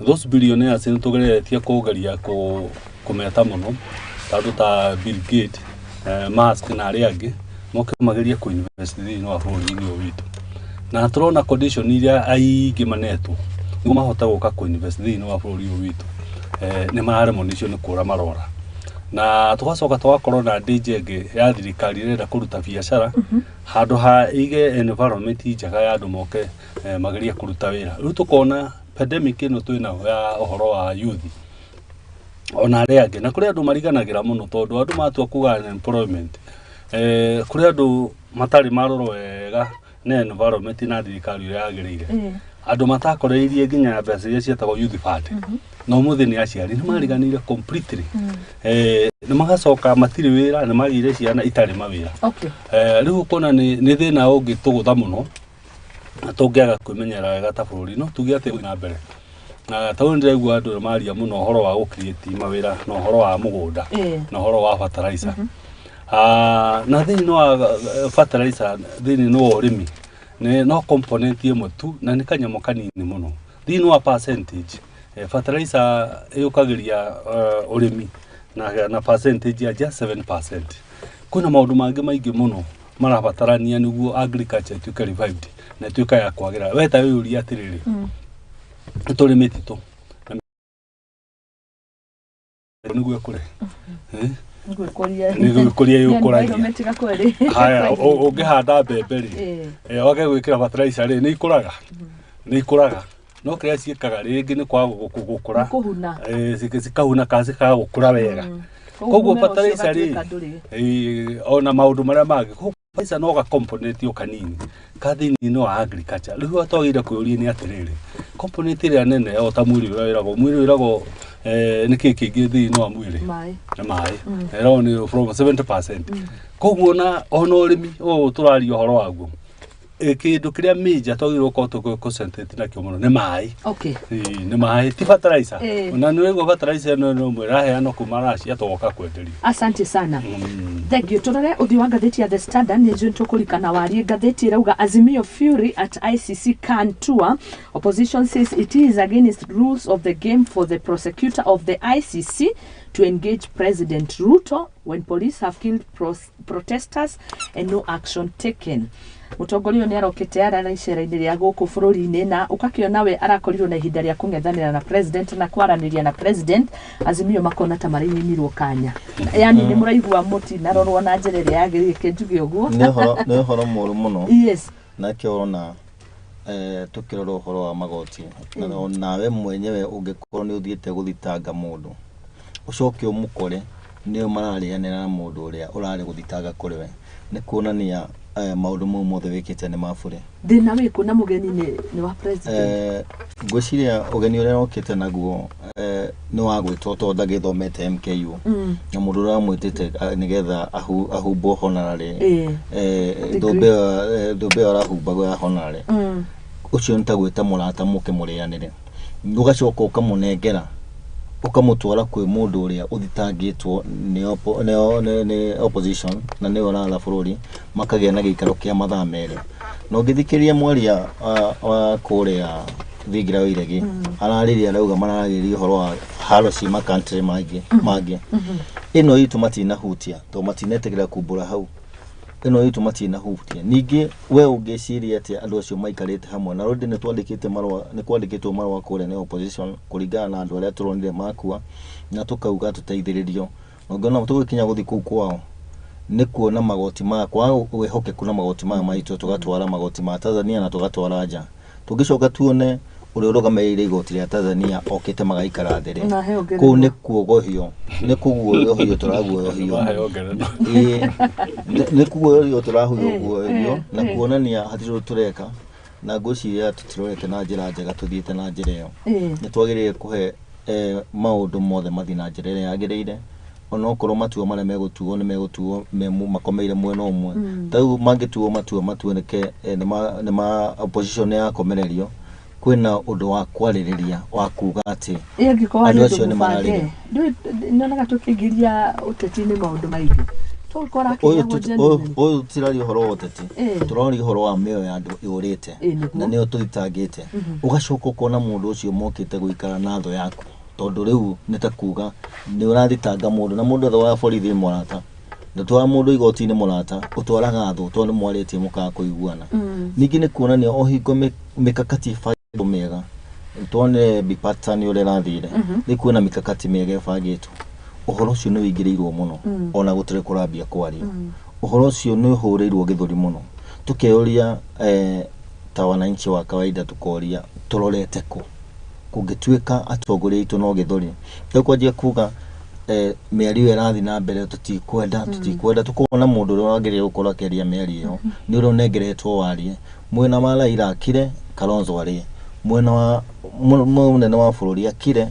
those billionaires nĩ tũgeretie kũgeria kũmeta mũno tondũ ta Bill Gates, Musk na arĩa angĩ moke magerie kũ-invest thĩinĩ wa bũrũri-inĩ ũyũ witũ, na tũrona condition iria aingĩ manetwo nĩguo mahote gũka kũ-invest thĩinĩ wa bũrũri ũyũ witũ, nĩ mararemwo nĩcio nĩ kũra marora. Na tũgacoka tũgakorwo na danger ĩngĩ ya thirikari ĩrenda kũruta biacara handũ ha ige environment njega ya andũ moke magerie kũruta wĩra. Rĩu tũkona pandemic ĩno twĩ nayo ya ũhoro wa youth ona arĩa angĩ, na kũrĩ andũ mariganagĩra mũno tondũ andũ matua kuga unemployment, kũrĩ andũ matarĩ marorwo wega nĩ environment na thirikari ũrĩa yagĩrĩire, andũ matakoreirie nginya mbeca iria ciĩtagwo youth fund, na ũmũthĩ nĩ aciari nĩ mariganĩire completely, nĩ magacoka matirĩ wĩra, nĩ magĩire ciana itarĩ mawĩra. Rĩu ũkona nĩ thĩna ũngĩtũgũtha mũno na tũngĩaga kwĩmenyerera wega ta bũrũri. No tuge atĩ na mbere na tondũ nĩndĩraigua andũ maria mũno ũhoro wa gũ-create mawĩra na ũhoro wa mũgũnda na ũhoro wa fertilizer. Na thĩinĩ wa fertilizer thĩinĩ wa ũrĩmi nĩ no component ĩmwe tu na nĩ kanyamũ kanini mũno thĩinĩ wa percentage. Fertilizer ĩũkagĩria ũrĩmi na percentage ya just 7%. Kwĩna maũndũ mangĩ maingĩ mũno marabatarania nĩguo agriculture ĩtuĩke revived na ĩtuĩke ya kwagĩra. We ta wĩyũrie atĩrĩrĩ, nĩ tũrĩ mĩtitũ na nĩguo ĩkũre? Eh? Gwĩkũria. Nĩ gwĩkũria ĩũkũragia. Environment ĩgakorwo Haya, ũngĩhanda mbembe rĩ, wage gwĩkĩra fertilizer rĩ, nĩ ikũraga? Nĩ ikũraga, no kĩrĩa ciĩkaga rĩngĩ nĩ kwaga gũkũra. Nĩ kũhuna. Cikahuna kana cikaga gũkũra wega. Koguo fertilizer rĩ, ona maũndũ marĩa mangĩ, koguo fertilizer no ga component o kanini ka thĩinĩ wa agriculture. Rĩu twagĩrĩire kwĩyũria nĩ atĩrĩrĩ, component ĩrĩa nene o ta mwĩrĩ ũrĩa wĩragwo, mwĩrĩ wĩragwo nĩkĩ kĩingĩ thĩinĩ wa mwĩrĩ? Maĩ. Nĩ maĩ. Ĩragwo nĩ from 70%. Koguo ona ũrĩmi ũyũ tũraria ũhoro waguo, kĩndũ kĩrĩa major twagĩrĩirwo gũkorwo tũgĩ concentrate nakĩo mũno nĩ maĩ. Okay. Nĩ maĩ, ti fertilizer. Eh. Na nĩ ũraigua fertilizer ĩno no ĩmwe ĩraheanwo kuma Russia tũgoka kwenderio. Asante sana. Thank you. Turore ũthiũ wa ngathĩti ya The Standard nĩ njũĩ tũkũrikana warie. Ngathĩti ĩrauga Azimio fury at ICC can tour. Opposition says it is against rules of the game for the prosecutor of the ICC to engage President Ruto when police have killed protesters and no action taken. Mũtongoria ũyũ nĩ arokĩte arara icera-inĩ rĩa gũkũ bũrũri-inĩ, na ũgakĩona we arakorirwo na ihinda rĩa kũng'ethanĩra na president na kwaranĩria na president. Azimio makona ta marĩimirwo kanya, yani nĩ mũraigua mũtinarorwo na njĩra ĩrĩa yagĩrĩire, kĩnjuge ũguo. Nĩ ũhoro mũru mũno. Nake ũrona tukĩrora ũhoro wa magoti, na nawe mwenyewe ũngĩkorwo nĩ ũthiĩte gũthitanga mũndũ, ũcoke ũmũkore nĩo mararĩanĩra na mũndũ ũrĩa ũrarĩ gũthitanga kũrĩ we, nĩ kuonania maũndũ mau mothe wĩkĩte nĩ mabure. Thĩna wĩkũ na mũgeni nĩ wa president? Ngwĩciria ũgeni ũrĩa okĩte naguo nĩ wa gwĩtwo tondũ ndagĩthomete MKU, na mũndũ ũrĩa wamwĩtĩte nĩgetha ahumbwo honorary Degree. Thũmbĩ ĩyo arahumbagwo ya honorary, ũcio nĩ ta gwĩta mũrata mũke mũrĩanĩre, ũgacoka ũkamũnengera, ũkamũtwara kwĩ mũndũ ũrĩa ũthitangĩtwo nĩ opposition na nĩwe ũratha bũrũri, makagĩa na gĩikaro kĩa mathaa 2. Na ũngĩthikĩrĩria mwaria wa kũrĩa thingira wa iregi, ararĩria, arauga mararĩria ũhoro wa haro ci makantry mangĩ mangĩ, ĩno itũ matinahutia tondũ matinetĩkĩra kumbũra hau, ĩno itũ matinahutia. Ningĩ we ũngĩciria atĩa andũ acio maikarĩte hamwe na already nĩ twandĩkĩte marũa, nĩ kwandĩkĩtwo marũa kũrĩa nĩ opposition kũringana na andũ arĩa tũronire makua, na tũkauga tũteithĩrĩrio, na ũngĩona tũgĩkinya gũthiĩ kũu kwao nĩ kuona magoti maya kwaga wĩhokeku na magoti maya maitũ, tũgatwara magoti ma Tanzania na tũgatwara nja, tũngĩcoka tuone ũrĩa ũrũgamĩrĩire igoti rĩa Tanzania okĩte magaikara thĩ rĩ, Na heo kũu ngerenwa. Nĩ kuogohio, nĩ kũguoyohio tũraguoyohio. Maheo ngerenwa. Ĩĩ, nĩ kuguoyohio tũraguoyohio na kuonania hatirĩ ũndũ tũreka, na ngwĩciria tũtirorete na njĩra njega tũthiĩte na njĩra ĩyo. Nĩ twagĩrĩire kũhe maũndũ mothe mathiĩ na njĩra ĩrĩa yagĩrĩire, onokorwo matua marĩa megũtuo nĩ megũtuo makomeire mwena ũmwe. Ta rĩu mangĩtuo matua matuĩke nĩ ma opposition nĩ yakomererio, kwĩna ũndũ wa kwarĩrĩria wa kuga atĩ Ĩ angĩkorwo andũ arĩ acio ũndũ nĩ mũbange mararĩra. ndũĩ, nyonaga tũkĩingĩria ũteti-inĩ maũndũ maingĩ tũgũkora Ũyũ akĩragwo ũyũ ũyũ tũtiraria ũhoro wa ũteti, Eh. tũraria ũhoro wa mĩoyo ya andũ yũrĩte Ĩ, nĩguo. na nĩyo tũthitangĩte. Ũgacoka ũkona mũndũ ũcio mokĩte gũikara na thũ yaku, tondũ rĩu nĩ ta kuga nĩ ũrathitanga mũndũ, na mũndũ athoga borithi nĩ mũrata, ndũtwara mũndũ igoti-inĩ mũrata, ũtwaraga thũ tondũ nĩ mwarĩtie mũkaga kũiguana. Ningĩ nĩ kuonania o hingo mikakati ĩbangĩtwo mĩega, tuone bipartisan ũrĩa ĩrathire, nĩ kuona mikakati mĩega ĩbangĩtwo. Ũhoro ũcio nĩ ũingĩrĩirwo mũno, ona gũtirĩ kũrambia kwario. Ũhoro ũcio nĩ ũhũrĩirwo gĩthũri mũno, tũkeyũria ta wananchi wa kawaida, tukoria tũrorete kũ kũngĩtuĩka atongoria aitũ no gĩthũri rĩu kwanjia kuga mĩario ĩyo ĩrathiĩ na mbere, tũtikwenda, tũtikwenda. Tũkona mũndũ ũrĩa wagĩrĩire gũkorwo akĩaria mĩario ĩyo nĩ ũrĩa ũnengeretwo warie. Mwena wa Raila akire, Kalonzo arie. Mwena wa mũnene wa bũrũri akire,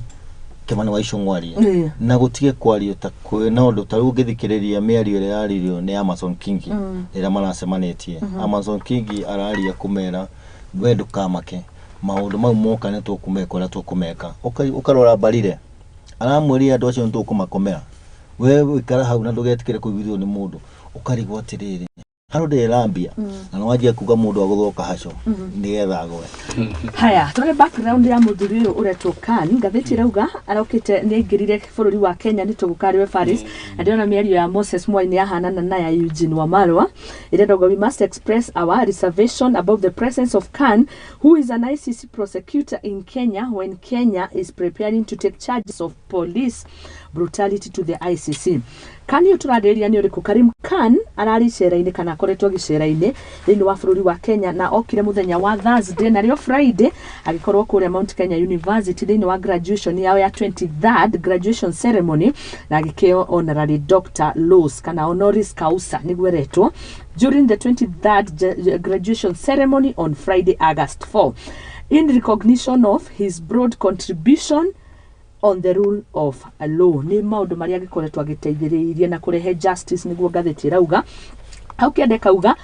Kimani wa Ichung'wa arie, na gũtige kwario ta kwĩna ũndũ. Ta rĩu ũngĩthikĩrĩria mĩario ĩrĩa yaririo nĩ Amason Kingi rĩrĩa maracemanĩtie, Amason Kingi araria kũmera we ndũkamake, maũndũ mau moka nĩ tũkũmeka ũrĩa tũkũmeka. Ũkarora Mbarire aramwĩrire andũ acio nĩ tũkũmakomera, we wĩikara hau na ndũgetĩkĩre kũiguithio nĩ mũndũ. Ũkarigwo atĩrĩrĩ, haro ndĩrambia na nĩwanjia kuga mũndũ agũthwo kahaco nĩgetha agwe. Haya, tũrore background ya mũthuri ũyũ ũretwo Khan. Ngathĩti ĩrauga arokĩte nĩ aingĩrire bũrũri wa Kenya nĩ tũgũkarĩwe Paris, na ndĩrona mĩario ya Moses Mwai nĩ yahanana na ya Eugene Wamalwa ĩrĩa ndauga, "We must express our reservation about the presence of Khan, who is an ICC prosecutor, in Kenya when Kenya is preparing to take charges of police. Brutality to the ICC. Khan ũyũ tũrarĩrĩria nĩ ũrĩkũ? Karim Khan ararĩ icera-inĩ kana akoretwo gĩcera-inĩ thĩinĩ wa bũrũri wa Kenya, na okire mũthenya wa Thursday, narĩo Friday agĩkorwo kũrĩa Mount Kenya University thĩinĩ wa graduation yao ya 23rd graduation ceremony, na agĩkĩo honorary Dr. Laws kana honoris causa nĩguo ĩretwo, during the 23rd graduation ceremony on Friday, August 4, in recognition of his broad contribution on the rule of law. Nĩ maũndũ marĩa agĩkoretwo agĩteithĩrĩirie na kũrehe justice, nĩguo ngathĩti ĩrauga. Hau kĩande kauga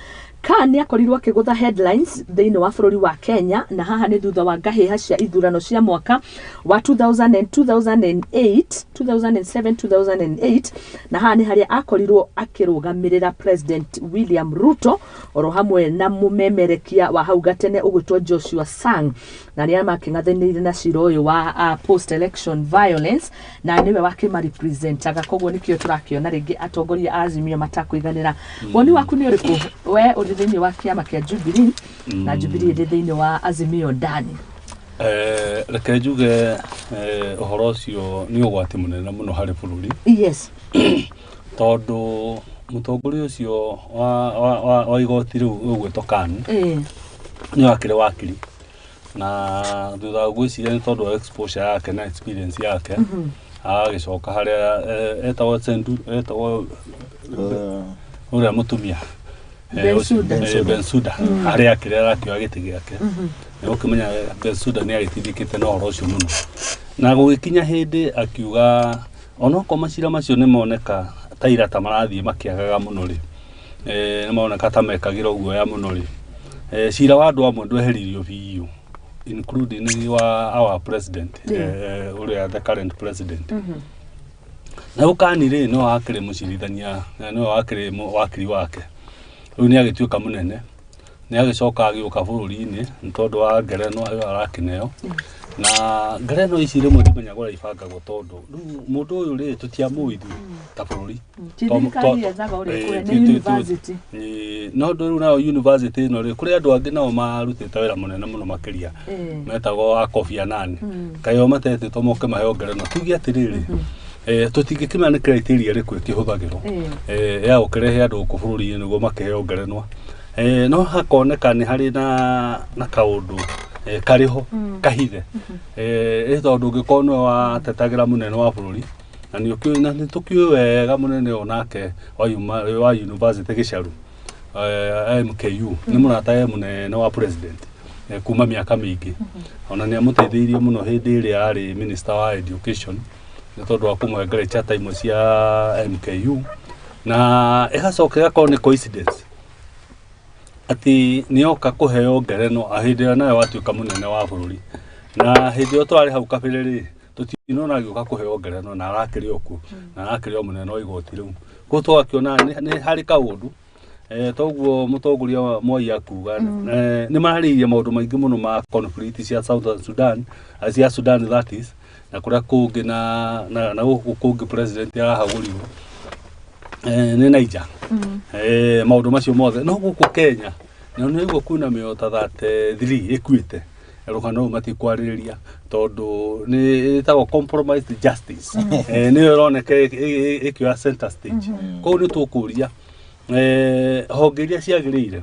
Khan nĩ akorirwo akĩgũtha headlines thĩinĩ wa bũrũri wa Kenya, na haha nĩ thutha wa ngahĩha cia ithurano cia mwaka wa 2000 and 2008, 2007, 2008, na haha nĩ harĩa akorirwo akĩrũgamĩrĩra President William Ruto oro hamwe na mũmemerekia wa hau gatene ũgwĩtwo Joshua Sang, na arĩa makĩng'athanĩire na cira ũyũ wa post election violence, na nĩwe wakĩmarepresentaga. Koguo nĩkĩo tũrakĩona rĩngĩ atongoria a Azimio matakũiganĩra. Woni waku nĩ ũrĩkũ, we ũrĩ thĩinĩ wa kĩama kĩa Jubilee na Jubilee ĩrĩ thĩinĩ wa Azimio ndani? Reke njuge ũhoro ũcio nĩ ũgwati mũnene mũno harĩ bũrũri, tondũ mũtongoria ũcio wa igoti rĩu ũgwĩtwo Khan nĩ wakĩrĩ wakiri, na thutha wa gwĩciria nĩ tondũ wa exposure yake na experience yake, agagĩcoka harĩa etagwo Sendu, etagwo ũrĩa mũtumia Bensouda. Bensouda, harĩa akĩrĩ arakĩoya gĩtĩ gĩake. Nĩ ũkĩmenya Bensouda nĩ agĩtindĩkĩte na ũhoro ũcio mũno, na gũgĩkinya hĩndĩ akiuga onokorwo macira macio nĩ moneka ta ira ta marathiĩ makĩagaga mũno rĩ, nĩ maroneka ta mekagĩra guoya mũno rĩ, cira wa andũ amwe ndweheririo biũ, including wa our president, ũrĩa the current president. Na ũkani rĩ, no wakĩrĩ mũcirithania, no wakĩrĩ wakiri wake, rĩu nĩ agĩtuĩka mũnene, nĩ agĩcoka agĩũka bũrũri-inĩ nĩ tondũ wa ngerenwa ĩyo arakĩneo. Na ngerenwa ici rĩmwe ndimenyaga ũrĩa ibangagwo, tondũ rĩu mũndũ ũyũ rĩ, tũtiamũĩ ithuĩ ta bũrũri. Ti thirikari yethaga ũrĩa kũrĩa nĩ university. No ũndũ rĩu nayo university ĩno rĩ, kũrĩ andũ angĩ nao marutĩte wĩra mũnene mũno makĩria, metagwo a Kofi Annan. Kaĩ o matetĩtwo moke maheo ngerenwa? Tuge atĩrĩrĩ, tũtingĩkĩmenya nĩ criteria ĩrĩkũ ĩkĩhũthagĩrwo ya gũkĩrehe andũ gũkũ bũrũri-inĩ nĩguo makĩheo ngerenwa. No hakoneka nĩ harĩ na kaũndũ karĩ ho kahithe, ĩ tondũ ũngĩkorwo nĩwe watetagĩra mũnene wa bũrũri, na nĩ ũkĩũĩ, na nĩ tũkĩũĩ wega mũnene ũyũ nake wa university gĩcaru, MKU, nĩ mũrata we mũnene wa president kuma mĩaka mĩingĩ. Ona nĩ amũteithĩirie mũno hĩndĩ ĩrĩa arĩ minister wa education, nĩ tondũ wa kũmũhengere chata imwe cia MKU. Na ĩgacoka ĩgakorwo nĩ coincidence atĩ nĩoka kũheo ngerenwa hĩndĩ ĩrĩa nawe watuĩka mũnene wa bũrũri. Na hĩndĩ ĩyo twarĩ hau kabere rĩ, tũtinona agĩũka kũheo ngerenwa, na arakĩrĩ o kuo, na arakĩrĩ o mũnene wa igoti rĩu. Koguo tũgakĩona nĩ harĩ kaũndũ. Toguo mũtongoria wa Moi akuga nĩ mararĩirie maũndũ maingĩ mũno ma conflict cia Southern Sudan, cia Sudan that is, na kũrĩa kũngĩ na gũkũ kũngĩ president arahagũrirwo nĩ Niger. Maũndũ macio mothe, no gũkũ Kenya na nĩ ũguo kwĩna mĩoyo ta 33 ĩkuĩte, rũgano rũu matikwarĩrĩria tondũ nĩ ĩtagwo compromised justice. Nĩyo ĩroneka ĩkĩoya center stage. Koguo nĩ tũkũria honge iria ciagĩrĩire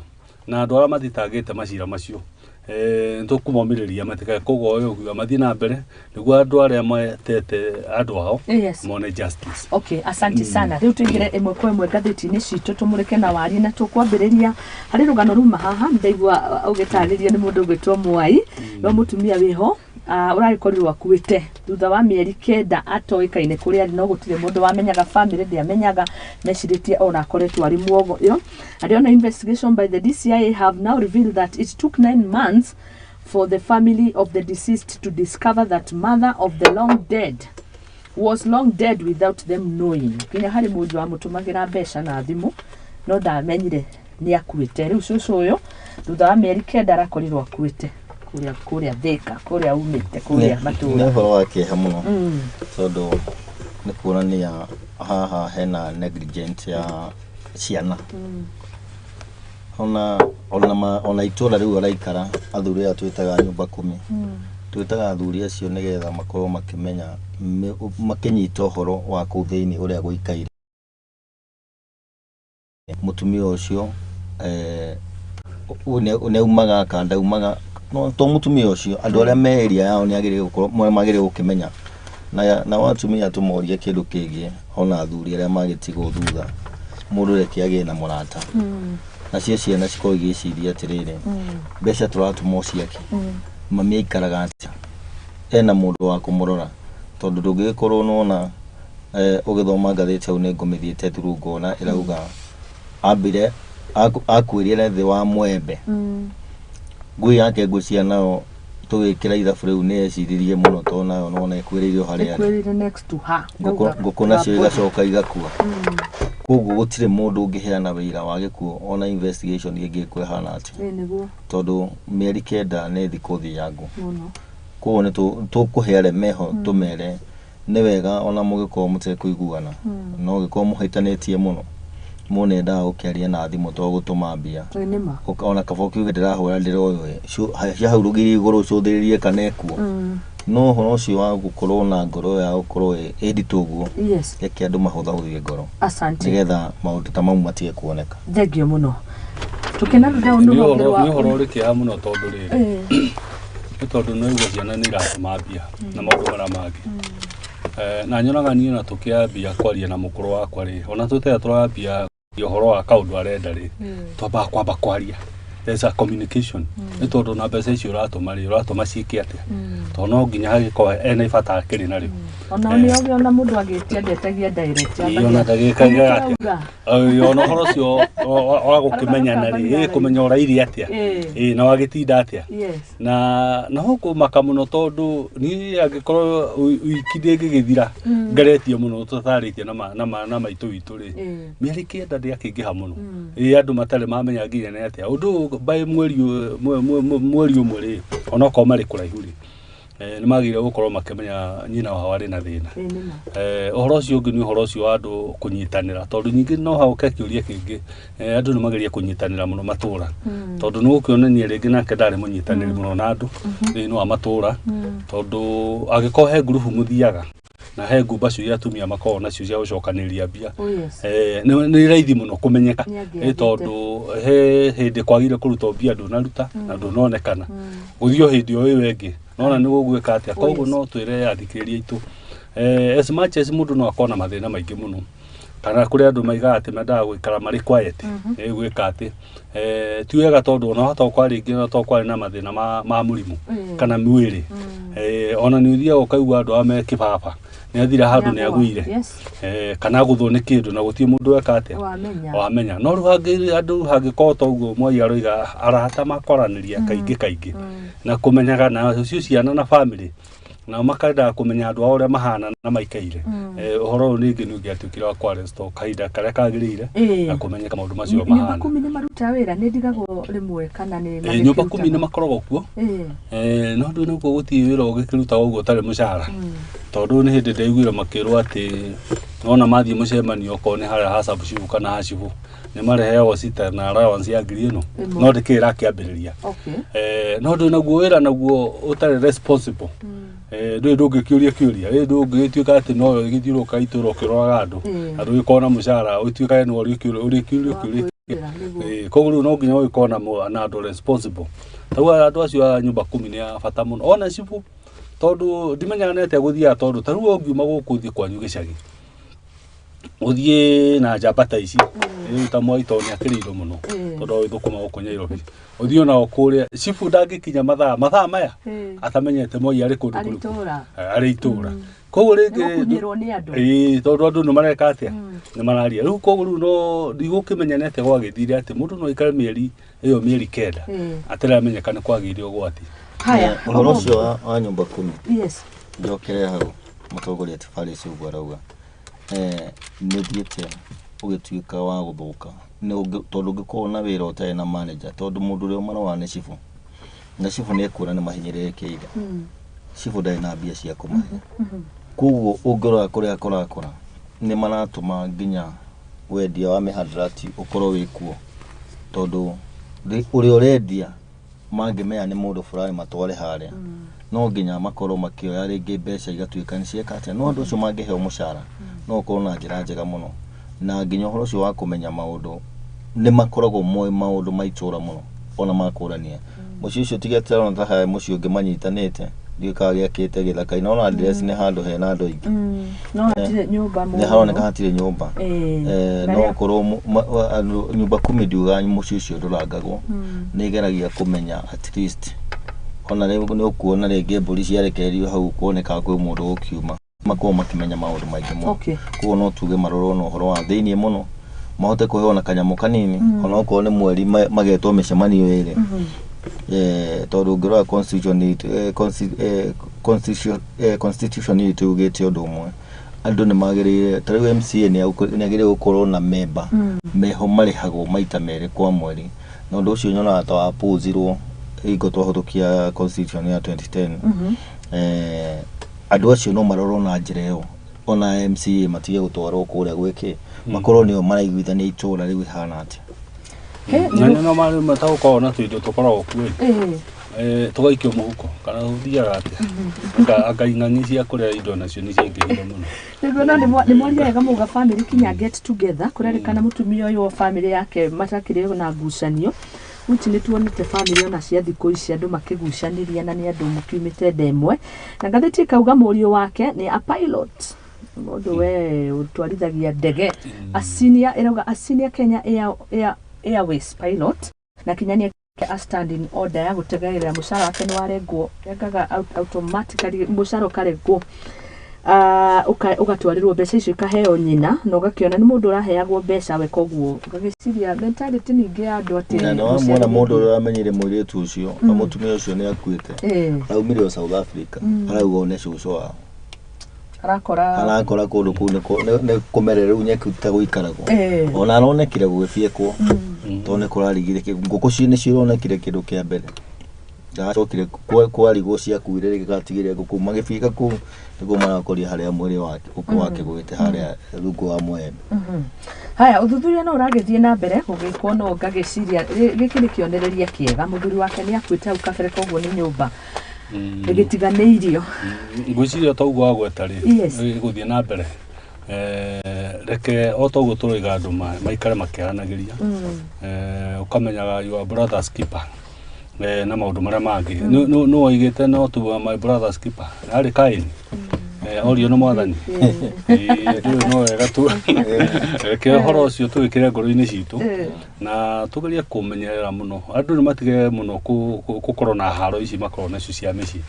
na andũ arĩa mathitangĩte macira macio, nĩtũkũmomĩrĩria matikae kũgoywo kuga mathiĩ na mbere nĩguo andũ arĩa metete andũ ao mone justice. Okay, asante sana. Rĩu tũingĩre ĩmwe kwa ĩmwe ngathĩti-inĩ citũ, tũmũrĩke na warie, na tũkwambĩrĩria harĩ rũgano ruma haha ndaigua ũgĩtarĩria nĩ mũndũ ũgwĩtwo Mwai wa mũtumia wĩho ũragĩkorirwo akuĩte thutha wa mĩeri 9 atoĩkaine kũrĩa arĩ, no gũtirĩ mũndũ wamenyaga, family ndĩamenyaga, mecirĩtie ona akoretwo arĩ muoyo. And investigation by the DCI have now revealed that it took 9 months for the family of the deceased to discover that mother of the long dead was long dead without them knowing. Nginya harĩ mũndũ wamũtũmagĩra mbeca na thimũ, no ndamenyire nĩ akuĩte. Rĩu cũcũ ũyũ thutha wa mĩeri 9 arakorirwo akuĩte kũrĩa Thĩka, kũrĩa umĩte, kũrĩa Nĩ matũra. ũhoro wa kĩeha mũno, tondũ nĩ kuonania haha hena negligence ya ciana. Ona itũra rĩu araikara, athuri aya twĩtaga nyũmba kumi. Twĩtaga athuri acio nĩgetha makorwo makĩmenya makĩnyita ũhoro wa kũu thĩinĩ ũrĩa gũikaire. Mũtumia ũcio nĩ aumaga kana ndaumaga, no to mũtumia ũcio, andũ arĩa me area yao nĩ agĩrĩire gũkorwo magĩrĩire gũkĩmenya. Na nao atumia tũmorie kĩndũ kĩngĩ, ona athuri arĩa magĩtigwo thutha, mũndũ reke agĩe na mũrata. Nacio ciana cikorwo igĩciria atĩrĩrĩ, mbeca tũratũma ciake, mami aikaraga atĩa, ena mũndũ wa kũmũrora, tondũ ndũngĩgĩkorwo nĩwona ũgĩthoma ngathĩti hau nĩ ngũmĩthiĩte through ngona ĩrauga ambire akuĩrire thĩ wa mwembe. Ngui yake ngwĩciria nayo tũgĩkĩra ithabu rĩu nĩ yeciririe mũno tondũ nayo nĩwona ĩkuĩrĩire o harĩa arĩ. Ĩkuĩrĩire next to her. Ngũkũ nacio igacoka igakua. Koguo gũtirĩ mũndũ ũngĩheana wĩira wa gĩkuũ ona investigation ĩngĩkwo ĩhana atĩa. Ĩĩ nĩguo. Tondũ mĩeri 9 nĩ thikũ thiangu. Mũno. Koguo nĩ tũkũhe arĩa meho tũmere nĩ wega ona mũgĩkorwo mũtekũiguana, no ũngĩkorwo mũhĩtanĩtie mũno, mũndũ nĩendaga gũkĩaria na thimũ to gũtũma mbia. Ĩĩ nĩ ma. Ona kaba ũkiuge ndĩrahũra ndĩroywo cia hau rũgiri igũrũ ũcũthĩrĩrie kana ekuo. No ũhoro ũcio wa gũkorwo na ngoro ya gũkorwo ĩ nditũ ũguo, reke andũ mahũthahũthie ngoro. Asante. Nĩgetha maũndũ ta mau matige kuoneka. Thengiũ mũno. Tũkĩna rũthau nĩ rũhonge rwa Nĩ ũhoro ũrĩ kĩeha mũno tondũ rĩrĩ, nĩ tondũ no igua ciana nĩ iratũma mbia na maũndũ marĩa mangĩ. Na nyonaga niĩ ona tũkĩambia kwaria na mũkũrũ wakwa rĩ, ona tũtega tũrambia ũhoro wa kaũndũ arenda rĩ, twambaga kwamba kwaria. There's a communication. Nĩ tondũ na mbeca icio ũratũma rĩ, ũratũma ciĩke atĩa? Tondũ no nginya hagĩkorwo ena ibata akĩrĩ narĩo. Ona nĩ ogĩ ona mũndũ agĩtia ndetagia direct. Ĩĩ, ona ndagĩkagia atĩa. Ona ũhoro ũcio wa gũkĩmenyana rĩ, kũmenya ũrairie atĩa. Ĩĩ, na wagĩtinda atĩa. Na no kũmaka mũno tondũ niĩ angĩkorwo wiki ndĩngĩgĩthira ngeretie mũno tũtarĩtie na maitũ witũ rĩ, mĩeri 9 ndĩakĩingĩha mũno. Ĩĩ, andũ matarĩ mamenya nginya nĩ atĩa. Ũndũ ũyũ by mweri ũmwe rĩ, onokorwo marĩ kũraihu rĩ, nĩ magĩrĩire gũkorwo makĩmenya nyina wao arĩ na thĩna. Ũhoro ũcio ũngĩ nĩ ũhoro ũcio wa andũ kũnyitanĩra, tondũ ningĩ no haũke kĩũria kĩngĩ, andũ nĩ mageria kũnyitanĩra mũno matũra, tondũ nĩ gũkĩonania rĩngĩ nake ndarĩ mũnyitanĩri mũno na andũ thĩinĩ wa matũra, tondũ angĩkorwo he ngurubu mũthiaga na he ngumba cio iria atumia makoragwo nacio cia gũcokanĩrĩria mbia, nĩ raithi mũno kũmenyeka, nĩ tondũ he hĩndĩ kwagire kũrutwo mbia ndũnaruta na ndũnonekana, gũthiĩ o hĩndĩ o ĩyo ĩngĩ nona nĩ gũgwĩka atĩa. Koguo no twĩre athikĩrĩria aitũ, as much as mũndũ no akorwo na mathĩna maingĩ mũno, kana kũrĩ andũ maigaga atĩ mendaga gũikara marĩ quiet, gwĩka atĩ ti wega, tondũ ona wahota gũkorwo rĩngĩ no to kwarĩ na mathĩna ma mũrimũ kana mwĩrĩ, ona nĩ ũthiaga ũkaigua andũ aya me kĩbaba nĩ athira handũ nĩ agũire, kana agũthwo nĩ kĩndũ na gũtirĩ mũndũ weka atĩa wamenya. No rĩu andũ hangĩkorwo ta ũguo Mwai aroiga, arata makoranĩria kaingĩ kaingĩ na kũmenyaga na ũcio ciana na family nao makendaga kũmenya andũ ao ũrĩa mahana na maikaire, ũhoro ũyũ ningĩ nĩ ũngĩatuĩkire wa kwarestwo kahinda karĩa kagĩrĩire na kũmenyeka maũndũ macio Nyũmba mahana. 10 nĩ marutaga wĩra, nĩ ndigagwo rĩmwe kana nĩ Nyũmba 10 nĩ makoragwo kuo, no ndũ nĩguo gũtirĩ wĩra ũgĩkĩrutagwo ũguo ũtarĩ mũcara, tondũ nĩ hĩndĩ ndaiguire makĩrwo atĩ nona mathiĩ mũcemanio okorwo nĩ harĩa ha sub-chief kana ha cibũ nĩ mareheagwo cita na allowance ya ngiri ĩno, no ndĩkĩrĩ ĩrakĩambĩrĩria. No ndũ naguo wĩra naguo ũtarĩ responsible, ndũĩ ndũngĩkĩũria kĩũria, ĩ ndũngĩgĩtuĩka atĩ no ĩgĩthiũrũrũka itũũra ũkĩroraga andũ na ndũgĩkorwo na mũcara ũtuĩkage nĩwe ũrĩkĩũrio kĩũria. Koguo rĩu no nginya ũgĩkorwo na andũ responsible. Tarĩu andũ acio a nyũmba 10 nĩ a bata mũno, ona cibũ, tondũ ndimenyaga nĩ atĩa gũthiaga, tondũ tarĩu ũngiuma gũkũ ũthiĩ kwanyu gĩcagi ũthiĩ na njamba ta ici rĩu ta Mwai, tondũ nĩ akĩrĩ indo mũno, tondũ agĩthũkũma gũkũ Nairobi, ũthiĩ onao kũrĩa cibũ ndangĩkinya mathaa maya atamenyete Mwai arĩ kũndũ Arĩ kũrĩkũ. itũũra. Arĩ itũũra. Koguo rĩngĩ Nĩgũkunyĩrwo nĩ andũ. Ĩĩ, tondũ andũ nĩ mareka atĩa, nĩ mararia rĩu. Koguo rĩu no ndigũkĩmenya nĩ atĩa gwagĩthire atĩ mũndũ no aikare mĩeri ĩyo mĩeri 9 ataramenyeka nĩ kwagĩire ũgwati. Haya. Ũhoro ũcio wa nyũmba 10, njokere hau mũtongoria Tibaris ũguo arauga, nĩ ũthiĩte ũgĩtuĩka wa gũthũka. Tondũ ũngĩkorwo na wĩra ũtarĩ na manager, tondũ mũndũ ũrĩa ũmaroraga nĩ cibũ, na cibũ nĩ ekuona nĩ mahinyĩrĩrĩkĩire, cibũ ndarĩ na mbia cia kũmahe. Koguo ũngĩrora kũrĩa kũrakũra nĩ maratũma nginya wendia wa mĩhadarati ũkorwo wĩ kuo, tondũ ũrĩa ũrendia mangĩmenya nĩ mũndũ fulani matware harĩa. No nginya makorwo makĩoya rĩngĩ mbeca igatuĩka nĩ cieka atĩa, no andũ acio mangĩheo mũcara no ũkorwo na njĩra njega mũno. Na nginya ũhoro ũcio wa kũmenya maũndũ, nĩ makoragwo moĩ maũndũ ma itũra mũno ona makũrania mũciĩ ũcio, tiga tĩrona ta he mũciĩ ũngĩ manyitanĩte, ndiũĩ kana gĩakĩte gĩthaka-inĩ, ona address nĩ handũ hena andũ aingĩ. No hatirĩ nyũmba Nĩ haroneka hatirĩ nyũmba. Na no rĩa- ũkorwo nyũmba kumi ndiuga mũciĩ ũcio ndũrangagwo, nĩ ĩgeragia kũmenya at least ona rĩu nĩ ũkuona rĩngĩ mbũri ciarekererio hau kuoneka kwĩ mũndũ ũkiuma, makorwo makĩmenya maũndũ maingĩ mũno. Koguo no tuge marorwo na ũhoro wa thĩiniĩ mũno, mahote kũheo na kanyamũ kanini, ona okorwo nĩ mweri magetwo mĩcemanio ĩrĩ. Tondũ ũngĩrora constitution itũ, constitution itũ yugĩte ũndũ ũmwe, andũ nĩ magĩrĩire, ta rĩu MCA nĩ agĩrĩire gũkorwo na memba meho marĩhagwo maita merĩ kwa mweri, na ũndũ ũcio nyonaga ta wapũzirwo hingo twahĩtũkia constitution ya 2010. Andũ acio no marorwo na njĩra ĩyo, ona MCA matige gũtwarwo kũrĩa gwĩkĩ, makorwo nĩo maraiguithania itũra rĩu ihana atĩa. Na nĩ no marĩ matagũkorwo na tũindo tũkoragwo kuo tũgaikio mũhuko kana ũthiaga atĩa. Anga ing'ang'i cia kũrĩa indo nacio nĩ ciaingĩhire mũno. Nĩguo, no nĩ mwaria wega mauga family kinya get together, kũrerĩkana mũtumia ũyũ wa family yake matakĩrĩ na ngucanio, which nĩ tuonete family ona cia thikũ ici andũ makĩgucanĩria, na nĩ andũ mũkiumĩte nda ĩmwe. Na ngathĩti ĩkauga mũriũ wake nĩ a pilot, mũndũ we ũtwarithagia ndege, a senior, ĩrauga a senior Kenya Airways pilot, na kinya nĩ a standing order ya gũtegagĩrĩra mũcara wake nĩ warengwo, rengaga automatically mũcara ũkarengwo, ũgatwarĩrwo mbeca icio ikaheo nyina, na ũgakĩona nĩ mũndũ ũraheagwo mbeca we, koguo ũgagĩciria mentality ningĩ ya andũ atĩ Na nĩ wamwona mũciari mũndũ ũrĩa ũramenyire mũirĩtu ũcio na mũtumia ũcio nĩ akuĩte, araumire o South Africa, arauga one cũcũ wao. Arakora Arakora kũndũ kũu nĩ kũmereru nyeki ta gũikaragwo. Ona aronekire gũgĩbiekwo tondũ nĩ kũrarigire ngũkũ nĩ cironekire kĩndũ kĩa mbere, ndacokire kwarigwo ciakuire rĩngĩ gatigĩre ngũkũ magĩbika kũu nĩguo marakoria harĩa mwĩrĩ wake ũkũ wakĩgwĩte harĩa rungu wa mwembe. Haya, ũthuthuria no ũragĩthiĩ na mbere gũgĩkwo, no ngagĩciria gĩkĩ nĩ kĩonereria kĩega. Mũthuri wake nĩ akuĩte hau kabere, koguo nĩ nyũmba ĩgĩtiganĩirio. Ngwĩciria ta ũguo wagweta rĩ, ĩgũthiĩ na mbere. Reke o ta ũguo tũroiga andũ maikare makĩaranagĩria. Ũkamenyaga your brother's keeper na maũndũ marĩa mangĩ. Nĩ woigĩte no tu my brother's keeper arĩ Kaini orio nĩ mwathani. Ĩĩ, no wega tu reke ũhoro ũcio tũwĩkĩre ngoro-inĩ citũ na tugerie kũmenyerera mũno andũ nĩ matige mũno gũkorwo na haro ici makorwo nacio cia mĩciĩ,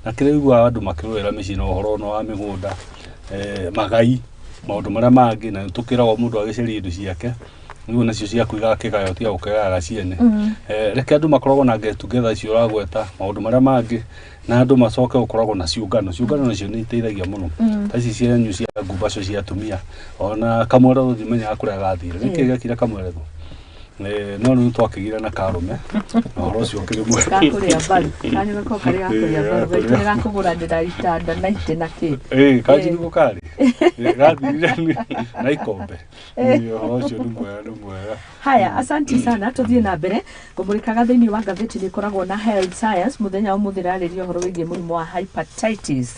na kĩrĩa ũiguaga andũ makĩrũĩra mĩciĩ na ũhoro ũno wa mĩgũnda, magai, maũndũ marĩa mangĩ, na nĩtũkĩragwo mũndũ agĩcaria indo ciake nĩguo nacio ciaku igakĩgaywo tiga gũkĩgayaga ciene. Reke andũ makoragwo na get together icio ũragweta, maũndũ marĩa mangĩ, na andũ macoke gũkoragwo na ciũngano. Ciũngano nacio nĩ iteithagia mũno, ta ici cianyu cia ngumbaco cia atumia. Ona kamweretho ndimenyaga kũrĩa gathire, nĩkĩ gĩekire kamweretho? No rĩu twakĩgire na karũme na ũhoro ũcio ũkĩrĩ mwega. Gakũrĩa mbaru kanyu gakorwo karĩ gakũrĩa mbaru, gaitũ nĩ gakũgũranĩra itanda na itĩ na kĩ. Ĩĩ, kanjirigũ karĩ gathirire na ikombe. Ĩĩ, ũhoro ũcio nĩ mwega, nĩ mwega. Haya, asanti sana. Tuthiĩ na mbere ngũmũrĩkaga thĩinĩ wa ngathĩti nĩ ĩkoragwo na health science. Mũthenya wa ũmũthĩ rarĩria ũhoro wĩgiĩ mũrimũ wa hepatitis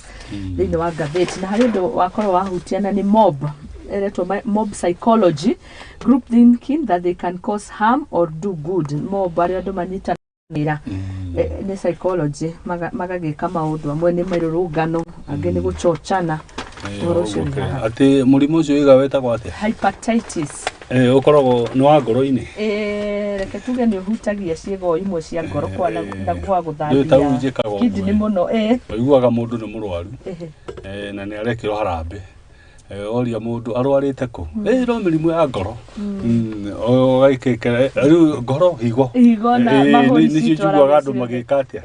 thĩinĩ wa ngathĩti, na harĩ ũndũ wakorwo wahutia na nĩ mob, ĩretwo mob psychology, group thinking that they can cause harm or do good. Mob arĩa andũ manyitanĩra nĩ psychology, magagĩka maũndũ amwe nĩ mĩrũrũngano, angĩ nĩ gũchochana. Ũhoro ũcio nĩ haha. Atĩ mũrimũ ũcio ũiga wĩtagwo atĩa? Hepatitis. Ũkoragwo nĩ wa ngoro-inĩ. Reke tuge nĩ ũhutagia ciĩga imwe cia ngoro kwa na kwa Nĩ ta rĩu gũthambia njĩkaga ũguo, kidney mũno. Ũiguaga mũndũ nĩ mũrwaru na nĩ arekĩrwo harambĩ. Oria mũndũ arwarĩte kũ, no mĩrimũ ya ngoro. Ũgaikĩkĩra rĩu ngoro, higo. Higo na mahũri nĩcio citwaragwo njiguaga andũ ciothe. magĩka atĩa,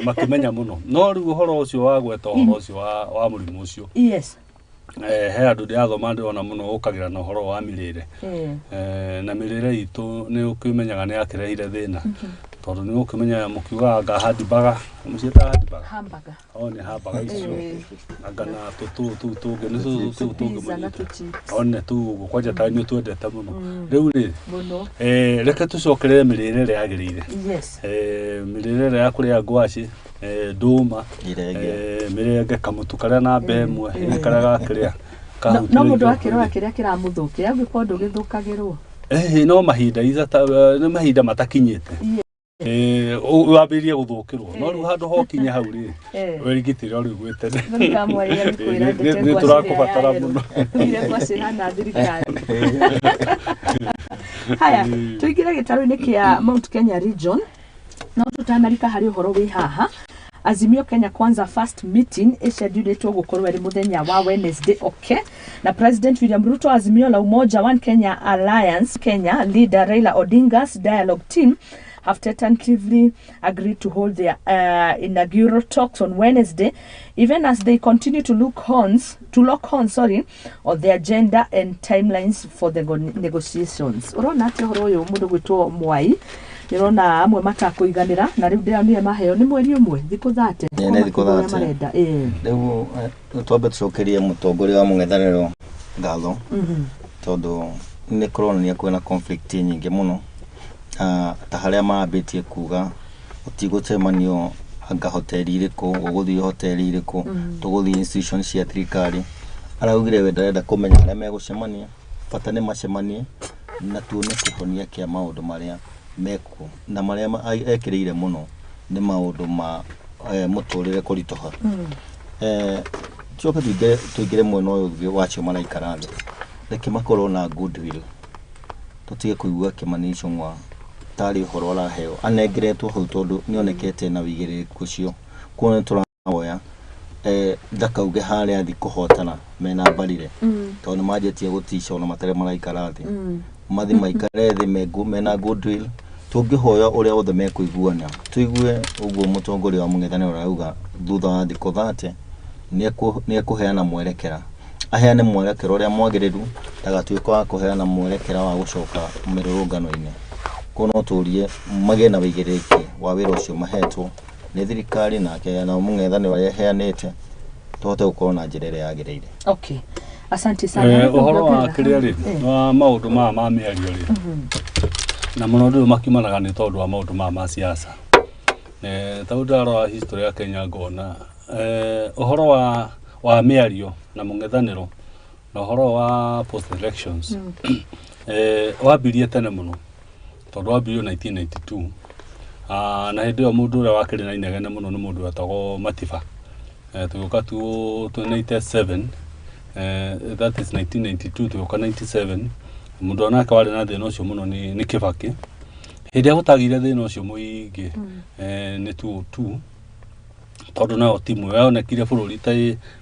makĩmenya mũno. No rĩu ũhoro ũcio wa gweta ũhoro ũcio wa mũrimũ ũcio, he andũ ndĩrathoma ndĩrona mũno ũkagĩra na ũhoro wa mĩrĩre. Na mĩrĩre itũ nĩ ũkĩmenyaga nĩ yakĩrehire thĩna. Tondũ nĩ ũkĩmenya mũkiugaga anga handbaga mũciĩtaga handbaga Hamburger. O nĩ hambaga icio anga na tũtũ tũu tũngĩ nĩ tũu tũngĩ Pizza na mũnyita tũchips. one tũu ũguo kwanja ta inyuĩ twendete mũno rĩu rĩ Mũno. Reke tũcokerere mĩrĩre ĩrĩa yagĩrĩire. Yes. Mĩrĩre ĩrĩa ya kũrĩa ngwacĩ, ndũma, Irenge. Mĩrenge kamũtu karĩa namba ĩmwe karĩa gakĩrĩa No mũndũ akĩrora kĩrĩa kĩramũthũkĩra angĩkorwo ndũgĩthũkagĩrwo. No mahinda nĩ mahinda matakinyĩte. Wambĩrĩrie gũthũkĩrwo no rĩu handũ hokinya hau rĩ werigitĩra rĩu gwĩtene. Nĩkamwaria gĩkwĩra ndete Nĩ ngwacĩ tũrakũbatara ĩrĩa mũno. Ire ngwacĩ hana thirikari. Haya, tũingĩre gĩtarũ-inĩ kĩa Mount Kenya region. No tũtanarika harĩ ũhoro wĩ haha. Azimio Kenya Kwanza first meeting ĩschedulĩtwo gũkorwo ĩrĩ mũthenya wa Wednesday, okay? Na President William Ruto, Azimio la Umoja One Kenya Alliance Kenya leader Raila Odinga's dialogue team have tentatively agreed to hold their inaugural talks on Wednesday, even as they continue to lock horns, sorry, on the agenda and timelines for the negotiations. Urona atĩ ũhoro ũyũ mũndũ gwĩtwo Mwai ndĩrona amwe matakũiganĩra na rĩu ndĩronire maheo nĩ mweri ũmwe thikũ 30. Nĩ thikũ Ũrĩa 30. marenda Rĩu twambe tũcokerie mũtongoria wa mũng'ethanĩro ngatho tondũ nĩ kũronania kwĩna conflict nyingĩ mũno. Ta harĩa marambĩtie kuga gũtigũcemanio anga hoteli irĩkũ gũgũthiĩ hoteli irĩkũ tũgũthiĩ institution cia thirikari. Araugire we ndarenda kũmenya harĩa megũcemania, bata nĩ macemanie na tuone kĩhonia kĩa maũndũ marĩa mekuo na marĩa ekĩrĩire mũno nĩ maũndũ ma mũtũrĩre kũritũha. Tucoke tũingĩre mwena ũyũ ũngĩ wacio maraikara thĩ, reke makorwo na goodwill, tũtige kũigua Kĩmani Ichung'wa tarĩ ũhoro araheo anengeretwo hau tondũ nĩonekete na wĩigĩrĩrĩku ũcio. Kuona nĩ tũrahoya ndakauge harĩa athi kũhotana mena mbarire tondũ nĩ manjĩtie gũtica ona matarĩ maraikara thĩ, mathi maikare thĩ mena goodwill. Tũngĩhoya ũrĩa wothe mekũiguana tũigue ũguo mũtongoria wa mũng'ethanĩro arauga thutha wa thikũ 30 nĩekũheana mwerekera, aheane mwerekera ũrĩa mwagĩrĩru, ndagatuĩke wa kũheana mwerekera wa gũcoka mĩrũrũngano-inĩ. Koguo no tũrie magĩe na wĩigĩrĩrĩki wa wĩra ũcio mahetwo nĩ thirikari nake na mũng'ethanĩro arĩa aheanĩte, tũhote gũkorwo na njĩra ĩrĩa yagĩrĩire. Okay. Asante sana. Ũhoro wa kĩrĩa rĩ wa maũndũ maya ma mĩario rĩ na mũno ndũyũ makiumanaga nĩ tondũ wa maũndũ maya ma siasa. Ta ndarora history ya Kenya ngona ũhoro wa mĩario na mũng'ethanĩro na ũhoro wa post elections wambirie tene mũno tondũ wambirio 1992 na hĩndĩ ĩyo mũndũ ũrĩa wakĩrĩ na inegene mũno nĩ mũndũ wetagwo Matiba. Tũgĩũka 1997, that is 1992 tũgĩũka 97 mũndũ onake warĩ na thĩna ũcio mũno nĩ Kĩbakĩ. Hĩndĩ ĩrĩa gũtagĩire thĩna ũcio mũingĩ nĩ 2002 tondũ nayo timu yonekire bũrũri ta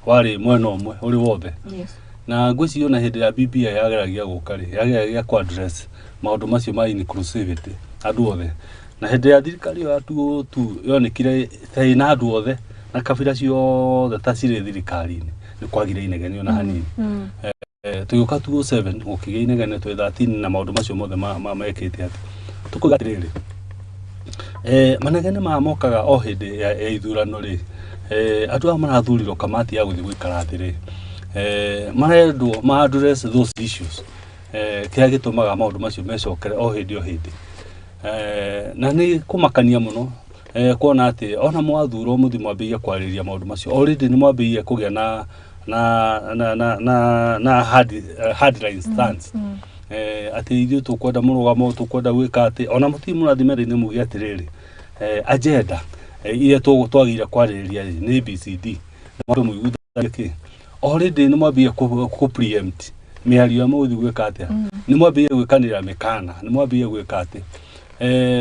warĩ mwena ũmwe ũrĩ wothe. Yes. Na ngwĩciria ona hĩndĩ ya BBI yageragia gũka rĩ yageragia kũ address maũndũ macio ma inclusivity andũ othe. Na hĩndĩ ya thirikari ĩyo ya 2002 yonekire ta ĩna andũ othe na kabira ciothe ta cirĩ thirikari-inĩ nĩ kwagire inegene ona hanini. Tũgĩũka 2007 gũkĩgĩa inegene 2013 na maũndũ macio mothe mekĩte atĩ tũkuga atĩrĩrĩ manegene maya mokaga o hĩndĩ ya ithurano rĩ andũ aya marathurirwo kamati ya gũthiĩ gũikara thĩ rĩ marendwo ma address those issues kĩrĩa gĩtũmaga maũndũ macio mecokere o hĩndĩ o hĩndĩ. Na nĩ kũmakania mũno kuona atĩ ona mwathurwo mũthiĩ mwambĩrĩrie kwarĩrĩria maũndũ macio already nĩ mwambĩrĩirie kũgĩa na hardline stance atĩ ithuĩ tũkwenda mũrũgamo tũkwenda gwĩka atĩ ona mũtirĩ mũrathiĩ metha-inĩ muge atĩrĩrĩ agenda iria twagĩrĩire kwarĩrĩria rĩ nĩ ABCD na mũiguithanie kĩ already nĩ mwambĩrĩirie kũ preempt mĩario ya mũgũthiĩ gwĩka atĩa nĩ mwambĩrĩirie gwĩkanĩra mĩkana nĩ mwambĩrĩirie gwĩka atĩ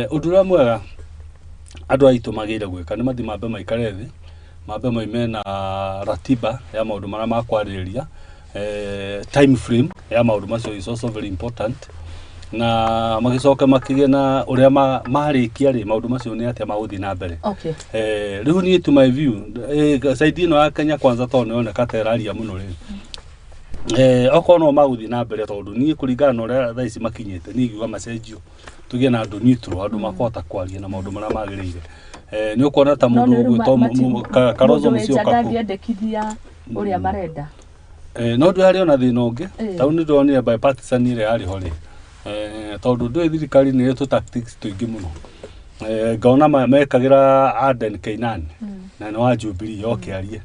ũndũ ũrĩa mwega andũ aitũ magĩrĩire gwĩka nĩ mathiĩ mambe maikare thĩ mambe moime na ratiba ya maũndũ marĩa makwarĩrĩria time frame ya maũndũ macio is also very important na magĩcoke makĩgĩe na ũrĩa marĩkia rĩ maũndũ macio nĩ atĩa magũthiĩ na mbere. Okay. Rĩu niĩ to my view side ĩno ya Kenya Kwanza tondũ nĩyoneka ta ĩraria mũno rĩ Okorwo no magũthiĩ na mbere tondũ niĩ kũringana na ũrĩa thaa ici makinyĩte niĩ ingiuga macenjio tũgĩe na andũ neutral, andũ makũhota kwaria na maũndũ marĩa magĩrĩire. Nĩ ũkuona ta mũndũ ũgwĩtwo Kalonzo Musyoka kũ ndangĩendekithia ũrĩa marenda. No ndũ harĩ ona thĩna ũngĩ tau nĩ ndonire bipartisan ĩrĩa yarĩ ho rĩ, tondũ ndũĩ thirikari nĩ ĩrĩ tũ tactics tũingĩ mũno. Ngona mekagĩra Aden Keynan na nĩ wa Jubilee oke arie,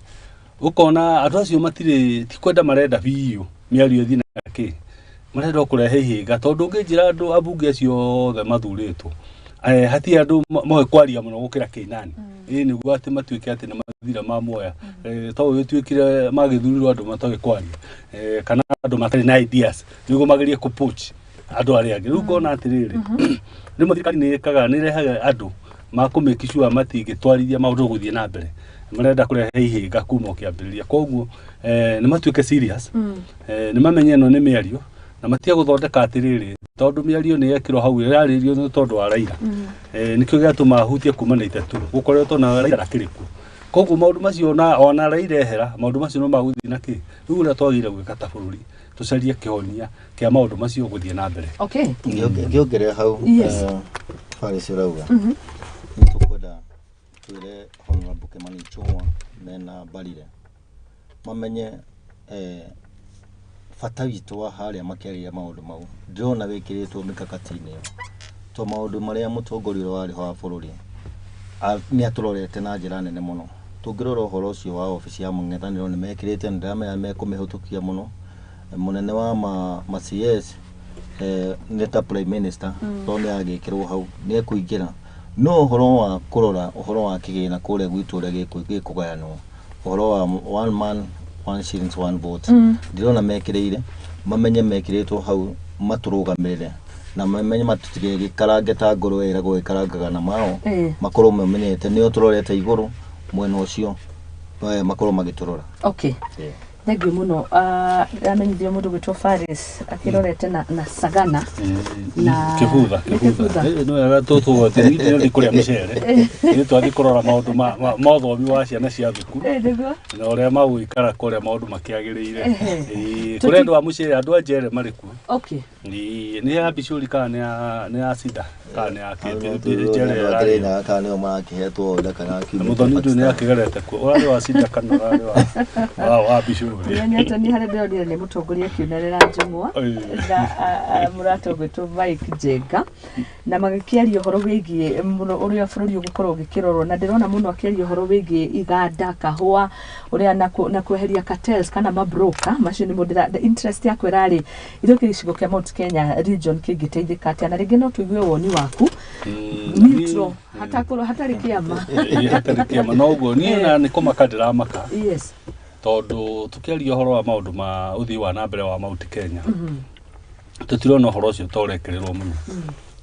ũkona andũ acio matirĩ ti kwenda marenda biũ mĩario ĩthiĩ na kĩ, marenda o kũrehe ihĩnga tondũ ũngĩnjĩra andũ ambunge acio othe mathurĩtwo hatirĩ andũ moĩ kwaria mũno gũkĩra Keynan. Ĩĩ nĩguo atĩ matuĩke atĩ nĩ mathira mamuoya, tondũ gĩtuĩkire magĩthurirwo andũ matoĩ kwaria, kana andũ matarĩ na ideas nĩguo magerie kũ poach andũ arĩa angĩ. Rĩu ngona atĩrĩrĩ, rĩmwe thirikari nĩ ĩkaga nĩ ĩrehaga andũ makũ make sure matingĩtwarithia maũndũ gũthiĩ na mbere, marenda kũrehe ihĩnga kuma o kĩambĩrĩria. Koguo nĩ matuĩke serious, nĩ mamenye ĩno nĩ mĩario na matige gũthondeka atĩrĩrĩ, tondũ mĩario nĩ yekĩrwo hau ĩrarĩrio nĩ tondũ wa Raila. Nĩkĩo gĩatũma ahutie kuma na 92 gũkoretwo na Raila akĩrĩ kuo. Koguo maũndũ macio ona Raila ehera maũndũ macio no magũthiĩ na kĩ. Rĩu ũrĩa twagĩrĩire gwĩka ta bũrũri tũcarie kĩhonia kĩa maũndũ macio gũthiĩ na mbere. Okay. Ngĩongerera hau Faris ũrauga nĩ tũkwenda twĩre Honorable Kimani Ichung'wa mena Mbarire mamenye bata witũ wa harĩa makĩarĩria maũndũ mau ndĩrona wĩkĩrĩtwo mikakati-inĩ ĩyo to maũndũ marĩa mũtongoria ũrĩa warĩ ho wa bũrũri nĩ atũrorete na njĩra nene mũno. Tũngĩrora ũhoro ũcio wa obici ya mũng'ethanĩro nĩ mekĩrĩte, nĩ ndĩramenya mekũmĩhĩtũkia mũno. Mũnene wa ma CS nĩ ta prime minister tondũ nĩ agĩkĩrwo hau nĩ ekũingĩra, no ũhoro wa kũrora ũhoro wa kĩgĩna kũrĩa gwitũ ũrĩa gĩkũgayanwo, ũhoro wa one man one shillings one vote, ndĩrona mekĩrĩire, mamenye mekĩrĩtwo hau matũrũgamĩrĩre na mamenye matigĩkarange ta ngũrwe ĩragwo ĩkarangaga na mao, makorwo mamenyete nĩo tũrorete igũrũ mwena ũcio, makorwo magĩtũrora. Okay. Thank you mũno. Ndamenyithio mũndũ gwĩtwo Faris akĩrorete na Sagana na Kĩbutha Kĩbutha. Nĩ wega tũtũgoti nĩ kũrĩa mĩcere nĩ twathiĩ kũrora maũndũ ma ũthomi wa ciana cia thukuru Nĩguo na ũrĩa magũikara kũrĩa maũndũ makĩagĩrĩire. Kũrĩ andũ a mũcere, andũ a njere marĩ kuo. Okay. Nĩ ya Bicũri kana nĩ ya Sida kana nĩ ya kĩ njere ĩrarĩ. Kana nĩo marakĩhetwo order kana kiumĩte Mũthoni ndũ nĩ Pakistan. akĩgerete kuo, ũrarĩ wa Sida kana ũrarĩ wa Bicũri? Menyete nĩ harĩa ndĩronire nĩ mũtongoria akĩonerera Njũng'wa na mũrata ũgwĩtwo Mike Njenga na magĩkĩaria ũhoro wĩgiĩ mũno ũrĩa bũrũri ũgũkorwo ũgĩkĩrorwo, na ndĩrona mũno akĩaria ũhoro wĩgiĩ iganda, kahũa, ũrĩa na kweheria cartels kana mabroker macio nĩmo interest yakwa ĩrarĩ ithuĩ gĩcigo kĩa Mount Kenya region kĩngĩteithĩka atĩa, na rĩngĩ no tũigue woni waku neutral hatarĩ kĩama. Hatarĩ kĩama noguo niĩ na nĩ kũmaka ndĩramaka. Yes. Tondũ tũkĩaria ũhoro wa maũndũ ma ũthii wa na mbere wa Mount Kenya tũtirona ũhoro ũcio ta ũrekĩrĩrwo mũno,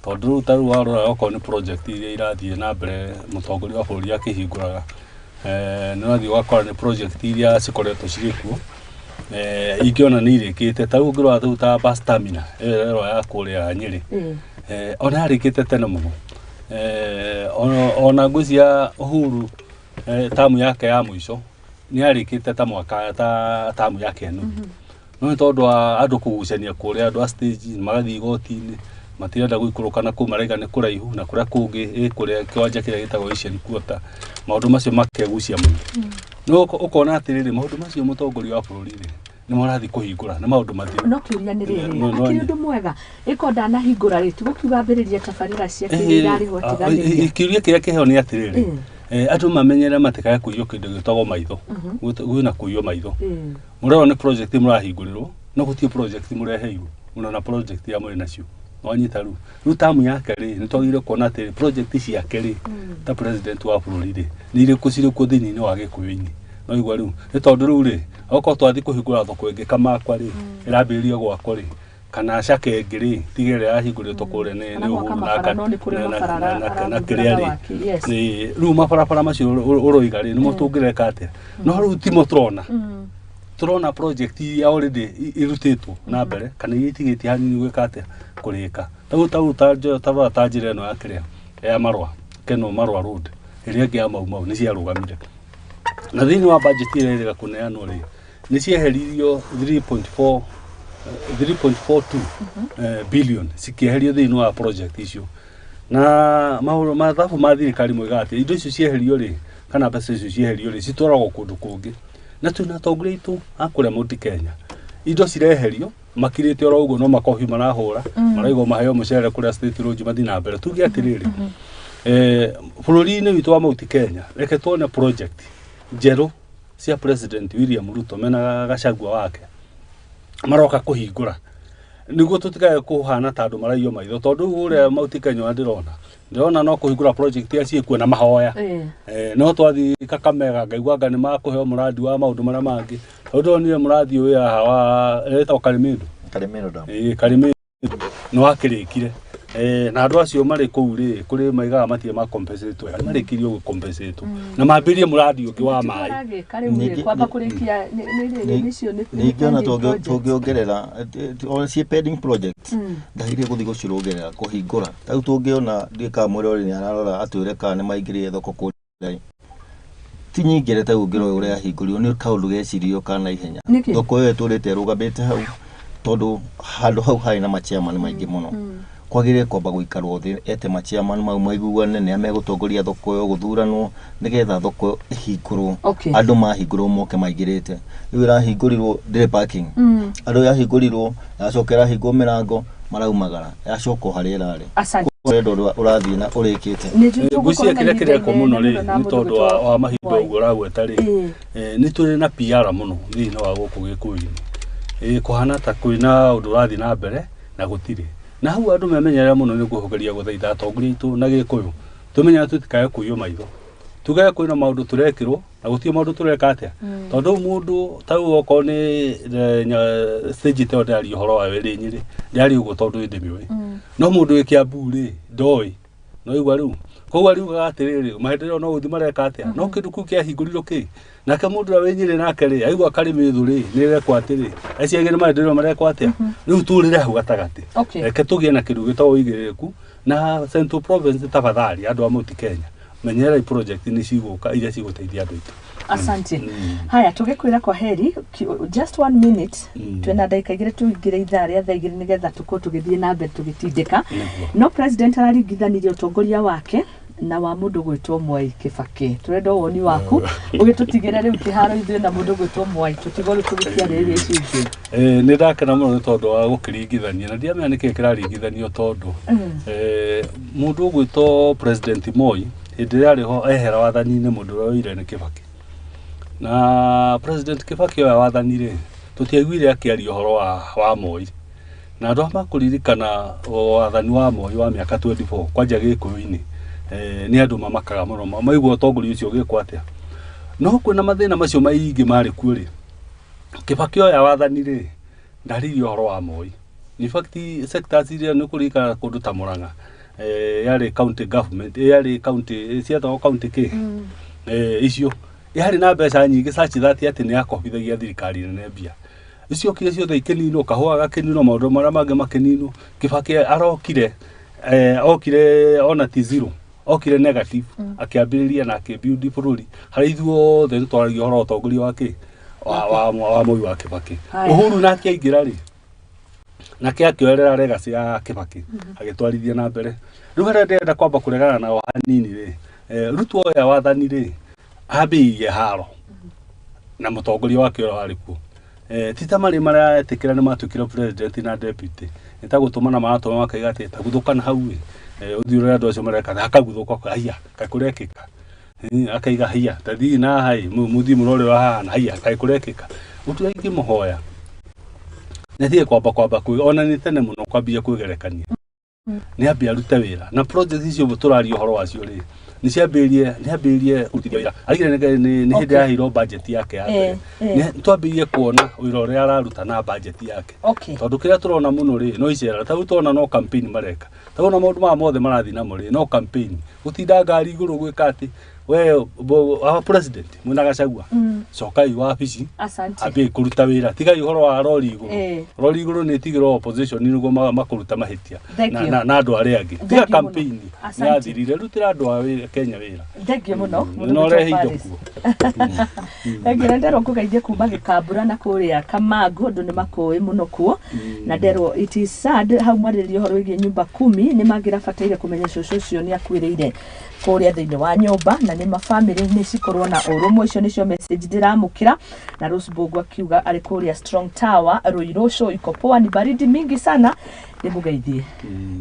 tondũ rĩu ta rĩu warora okorwo nĩ project iria irathiĩ na mbere mũtongoria wa bũrũri akĩhingũraga, nĩ ũrathiĩ ũgakora nĩ project iria cikoretwo cirĩ kuo, ingĩ ona nĩ irĩkĩte. Ta rĩu ũngĩrora rĩu ta bus terminal ĩyo ĩrerwo ya kũrĩa Nyĩrĩ, ona yarĩkĩte tene mũno. Ona ngwĩciria Uhuru tamu yake ya mũico nĩ yarĩkĩte ta mwaka ta tamu yake nuthu, no nĩ tondũ wa andũ kũgucania kũrĩa, andũ a stage magathiĩ igoti-inĩ matirenda gũikũrũka na kũu maraiga nĩ kũraihu na kũrĩa kũngĩ ĩ kũrĩa kĩwanja kĩrĩa gĩtagwo Asian Quarter, maũndũ macio makegucia mũno. No ũkona atĩrĩrĩ, maũndũ macio mũtongoria wa bũrũri rĩ nĩ marathiĩ kũhingũra nĩ maũndũ mathiru. No kĩũria nĩ rĩrĩ, No, akĩrĩ ũndũ mwega ĩko ndanahingũra rĩ, tigũkiuga ambĩrĩrie tabarĩra ciake iria irarĩhwo atiganĩria. Kĩũria kĩrĩa kĩheo nĩ atĩrĩrĩ, andũ mamenyere matikae kũiywo kĩndũ gĩtagwo maitho. Kwĩna kũiywo maitho. Mũrerwo nĩ project mũrahingũrĩrwo, no gũtirĩ project mũreheirwo, mũrona project ya mũrĩ nacio wanyita rĩu. Rĩu tamu yake rĩ nĩ twagĩrĩire kuona atĩ project ciake rĩ ta president wa bũrũri rĩ nĩ irĩkũ cirĩ kuo thĩinĩ wa gĩkũyũ-inĩ. No igua rĩu nĩ tondũ rĩu rĩ okorwo twathiĩ kũhingũra thoko ĩngĩ Kamakwa rĩ ĩrambĩrĩria gwakwo rĩ kana Cake ĩngĩ rĩ tiga ĩrĩa yahingũrĩtwo kũrĩa nĩ Kana gwaka Uhuru mabara, no nĩ kũrĩ mabara na arahingũra kĩrĩa rĩ waki, yes. Rĩu mabarabara macio ũroiga rĩ nĩmo tũngĩreka atĩa, no rĩu timo tũrona tũrona project iria already irutĩtwo na mbere kana iria itigĩtie hanini gwĩka atĩa kũrĩka. Tarĩu tarora ta njĩra ĩno ya kĩrĩa ya Marũa Kenol Marũa Road ĩrĩa ĩngĩ ya Mau Mau nĩ ciarũgamire, na thĩinĩ wa budget ĩrĩa ĩrĩga kũneanwo rĩ Nĩ cieheririo 3.4 3.42 billion cikĩeherio thĩinĩ wa project icio na maũndũ mathabu ma thirikari moigaga atĩ indo icio cieherio rĩ kana mbeca icio cieherio rĩ citwaragwo kũndũ kũngĩ na twĩna atongoria aitũ a kũrĩa Mount Kenya indo cireherio makirĩte oro ũguo no makobi marahũra maraigwo maheo mũcere kũrĩa State Lodge mathiĩ na mbere. Tuge atĩrĩrĩ, bũrũri-inĩ witũ wa Mount Kenya reke tuone project njerũ cia President William Ruto mena Gachagua wake maroka kũhingũra nĩguo tũtikae kũhana ta andũ maraiywo maitho tondũ rĩu ũrĩa Mount Kenya ũrĩa ndĩrona no kũhingũra project iria ciĩkuo na mahoya. No twathiĩ Kakamega ngaigua anga nĩ makũheo mũrandi wa maũndũ marĩa mangĩ tondũ ndĩronire mũrandi ũyũ haha wa ĩtagwo Karimĩndũ. Karimĩndũ Dam. Ĩĩ, Karimĩndũ nĩ wakĩrĩkire. Na andũ acio marĩ kũu rĩ kũrĩ maigaga matirĩ ma compensate wega marĩkirie gũ compensate na mambĩrĩrie mũrandi ũngĩ wa maĩ. Maragĩka rĩu rĩ, kwamba kũrĩkia nĩ icio nĩ Ningĩ ona pending projects. tũngĩongerera ona ciĩ pending projects ndagĩrĩire gũthiĩ gũcirongerera kũhingũra ta rĩu tũngĩona ndiũĩ kana mwĩrori nĩ ararora atwĩre kana nĩ maingĩrire thoko kũrĩa ti nyingĩre ta rĩu ũngĩrora ũrĩa yahingũrirwo nĩ kaũndũ gecirio ka naihenya. Nĩkĩ? Thoko ĩyo ĩtũrĩte ĩrũgamĩte hau tondũ handũ hau harĩ na machairman maingĩ mũno. Kwagĩrĩire kwamba gũikarwo thĩ ete machairman mau maiguane nĩa megũtongoria thoko ĩyo gũthuranwo nĩgetha thoko ĩyo ĩhingũrwo. Andũ mahingũrwo moke maingĩrĩte. Rĩu ĩrahingũrirwo ndĩrĩ parking. Andũ yahingũrirwo yacoka ĩrahingwo mĩrango maraumagara yacoka o harĩa ĩrarĩ. Asante. Ũrenda ũndũ ũrathiĩ na ũrĩkĩte. Nĩ njũĩ tũgũkorwo Ngwĩciria na kĩrĩa ihinda kĩrekwo mũno inene rĩ na nĩ mũndũ tondũ ũgwĩtwo wa mahinda Mwai. ũguo ũragweta rĩ, nĩ tũrĩ na PR mũno thĩinĩ wa gũkũ Gĩkũyũ-inĩ. Kũhana ta kwĩna ũndũ ũrathiĩ na mbere na gũtirĩ na hau andũ memenyerera mũno nĩ kũgeria gũthaitha atongoria aitũ na Gĩkũyũ tũmenyere tũtikae kũiywo maitho tuge kwĩna maũndũ tũrekĩrwo na gũtirĩ maũndũ tũreka atĩa tondũ mũndũ ta rĩu okorwo nĩ stage ta ĩyo ndĩraria ũhoro wayo ĩrĩ Nyĩrĩ ndĩraria ũguo tondũ ndĩmĩũĩ no mũndũ wĩ Kiambu rĩ ndoĩ no igua rĩu koguo ariugaga atĩrĩrĩ maendeleo no gũthiĩ mareka atĩa no kĩndũ kĩu kĩahingũrirwo kĩ nake mũndũ ũrĩa wĩ Nyĩrĩ nake rĩ aigua Karĩmĩthũ rĩ nĩ ĩrekwo atĩrĩ acio angĩ nĩ maendeleo marekwo atĩa rĩu tũrĩre hau gatagatĩ. Reke tũgĩe na kĩndũ gĩtagwo ũigĩrĩrĩku na Central Province tafadhali andũ a Mount Kenya menyererai project nĩ cigũka iria cigũteithia andũ aitũ. Asante. Haya tũgĩkwĩra kwa heri just 1 minute twĩna ndagĩka igĩrĩ tũingĩre ithaa rĩa thaa igĩrĩ nĩgetha tũkorwo tũgĩthiĩ na mbere tũgĩtindĩka. No president araringithanirie ũtongoria wake na wa mũndũ gwĩtwo Mwai Kibaki. Tũrenda woni waku ũgĩtũtigĩre rĩu kĩharo ithuĩ na mũndũ gwĩtwo Mwai tũtigwo rĩu tũgĩkĩarĩrĩria icio ingĩ. Nĩ ndakena mũno nĩ tondũ wa gũkĩringithania na ndiamenya nĩkĩĩ kĩraringithanio tondũ mũndũ ũgwĩtwo President Moi hĩndĩ ĩrĩa arĩ ho ehera wathani-inĩ mũndũ ũrĩa oire nĩ Kibaki na President Kibaki oya wathani rĩ tũtiaiguire akĩaria ũhoro wa Moi na andũ arĩa makũririkana wathani wa Moi wa mĩaka 24 kwanja Gĩkũyũ-inĩ nĩ andũ mamakaga mũno maigua ũtongoria ũcio ũgĩkwo atĩa no kwĩna mathĩna macio maingĩ marĩ kuo rĩ Kibaki oya wathani rĩ ndaririe ũhoro wa Moi. In fact sectors iria nĩ kũririkana kũndũ ta Murang'a yarĩ county government yarĩ county cietagwo county kĩ icio yarĩ na mbeca nyingĩ such that atĩ nĩ yakobithagia thirikari nene mbia icio kire ciothe ikĩninwo kahũa gakĩninwo maũndũ marĩa mangĩ makĩninwo. Kibaki arokire okire ona ti zero okire negative akĩambĩrĩria na akĩbuild bũrũri harĩa ithuothe nĩ twaragia ũhoro wa ũtongoria wa kĩ wa Moi wa Kibaki. Uhuru nake aingĩra rĩ nake akĩoerera legacy ya Kibaki agĩtwarithia na mbere. Rĩu harĩa ndĩrenda kwamba kũregana nao hanini rĩ Ruto oya wathani rĩ ambĩrĩirie haro na mũtongoria wake ũrĩa warĩ kuo. Ti ta marĩ maretĩkĩra nĩ matuĩkire president na deputy nĩ ta gũtũmana maratũma makaiga atĩ taguthũkana hau ĩ ũthiĩ ũrore andũ acio mareka hakaguthũka haiya kaĩ kũrekĩka akaiga haiya tathiĩ na haha ĩ mũthiĩ mũrore ũrĩa hahana haiya kaĩ kũrekĩka. Ũndũ ũrĩa ingĩmũhoya nĩ atige kwamba ona nĩ tene mũno kwambia kwĩgerekania nĩ ambie arute wĩra na project icio tũraria ũhoro wacio rĩ nĩ ciambĩrĩrie kũrutithia wĩra arigire nĩ hĩndĩ yaheirwo budget yake ya mbere nĩ twambĩrĩrie kuona wĩra ũrĩa araruta na budget yake tondũ kĩrĩa tũrona mũno rĩ no icera ta rĩu tũrona no campaign mareka ta rĩu ona maũndũ maya mothe marathiĩ namo rĩ no campaign gũtinda ngari igũrũ gwĩka atĩ We our president mwina Gachagua, cokai wabici. Asante. Ambie kũruta wĩra, tigai ũhoro wa rori igũrũ. Rori igũrũ nĩ tigĩrwo opposition nĩguo makũruta mahĩtia Thank na you. na andũ arĩa angĩ. Thank Tiga you mũno. campaign Asante. nĩyathirire, rutĩra andũ a Kenya wĩra. Thank you mũno. Mũndũ Na ũrehe gwĩtwo indo Paris. kuo. Thank you. Na nderwo ngũgeithie kuma Gĩkambura na kũrĩa Kamangu, andũ nĩ makũĩ mũno kuo. Na nderwo it is sad hau mwarĩrĩria ũhoro wĩgiĩ nyumba kumi, nĩ mangĩrabataire kũmenya cũcũ ũcio nĩ akuĩrĩire kũrĩa thĩinĩ wa nyũmba, na nĩ mabamĩrĩ nĩ cikorwo na ũrũmwe. Icio nĩcio message ndĩramũkĩra. Na Rose Mbũgũ akiuga arĩ kũrĩa Strong Tower Ruiru, show iko poa, ni baridi mingi sana. Nĩ mũgeithie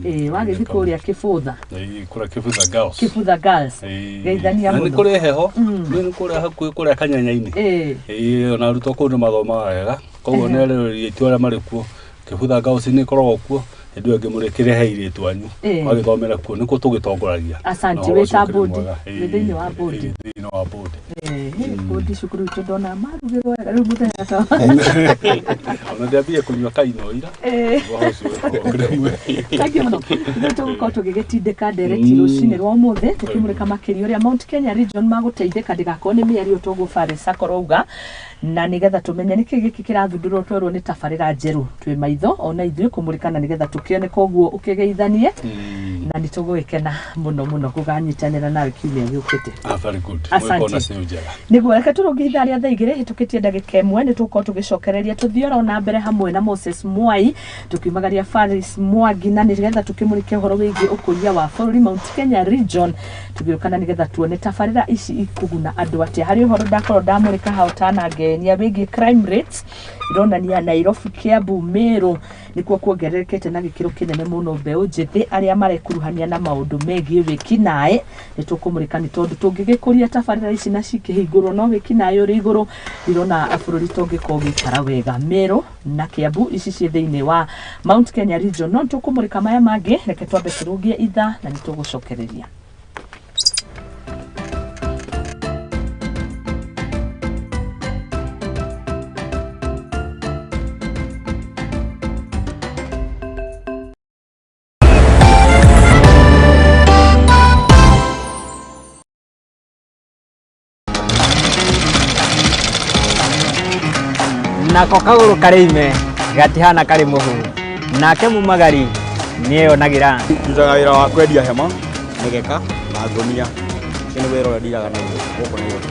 ĩĩ wagĩthiĩ kũrĩa Kĩbũtha. Ĩĩ, kũrĩa Kĩbutha Girls. Kĩbutha Girls. Ĩĩ. Geithania Na nĩ mũno. kũrĩ heho, nĩ kũrĩa hakuhĩ kũrĩa Kanyanya-inĩ. Ĩĩ, ona arutwo kũu nĩ mathomaga wega, koguo nĩ arĩrĩria aitũ arĩa marĩ kuo. Kĩbutha Girls nĩ ĩkoragwo kuo hĩndĩ ĩyo ĩngĩ, mũrĩkĩrehe airĩtu anyu magĩthomera kuo, nĩkuo tũgĩtongoragia. Asante, Na ũhoro wĩ ta ũcio ũkĩrĩ board. mwega. Wĩ thĩinĩ wa board. Ĩĩ, thĩinĩ wa board. Bũndi cukuru itũ ndona marugĩrwo wega rĩu mũthenya ta Ona ndĩambie kũnyua kaino ira. Ũhoro ũcio ũgĩkorwo ũkĩrĩ mwega. Thank you mũno. Ithuĩ tũgũkorwo tũgĩgĩtindĩka ndereti rũcinĩ rwa ũmũthĩ, tũkĩmũrĩka makĩria ũrĩa Mount Kenya region magũteithĩka, ndĩgakorwo nĩ mĩario toguo Faris akorwo auga, na nĩgetha tũmenye nĩkĩ gĩkĩ kĩrathundũrwo twerwo nĩ tabarĩra njerũ. Twĩ maitho ona ithuĩ kũmũrĩka na nĩgetha tũkĩone, koguo ũkĩgeithanie na nĩ tũgũgĩkena mũno mũno gũganyitanĩra nawe kiumia gĩũkĩte. Ah, very good. Asante. Mwĩkona cio njega. Nĩguo reke tũrũngie ithaa rĩa thaa 2 hĩtũkĩtie ndagĩka 1, nĩ tũgũkorwo tũgĩcokereria tũthiĩ oro na mbere hamwe na Moses Mwai, tũkiumagaria Faris Mwangi, na nĩgetha tũkĩmũrĩke ũhoro wĩgiĩ ũkũria wa bũrũri Mount Kenya region, tũgĩũka na nĩgetha tuone tabarĩra ici ikũguna andũ atĩa. Harĩ ũhoro ndakorwo ndamũrĩka hau tanangenia wĩgiĩ crime rates, ironania Nairobi, Kiambu, Meru nĩkuo kuongererekete na gĩkĩro kĩnene mũno mbeũ njĩthĩ arĩa marekuruhania na maũndũ megiĩ wĩkinaĩ. Nĩ tũkũmũrĩka nĩ tondũ tũngĩgĩkũria tabarĩra ici na cikĩhingũrwo no wĩkinaĩ ũrĩ igũrũ, ndirona bũrũri tũngĩkorwo ũgĩikara wega. Meru na Kiambu ici ciĩ thĩinĩ wa Mount Kenya region. No nĩtũkũmũrĩka maya mangĩ, reke twambe tũrũngie ithaa na nĩ tũgũcokereria. Nako kagũrũ karĩ ime gatihana karĩ mũhu, nake mumagari nĩeyonagĩra. Ndutaga wĩra wa kwendia hema, mĩgeka na ngũnia. Ũcio nĩ wĩra ũrĩa ndiraga naguo gũkũ Nairobi.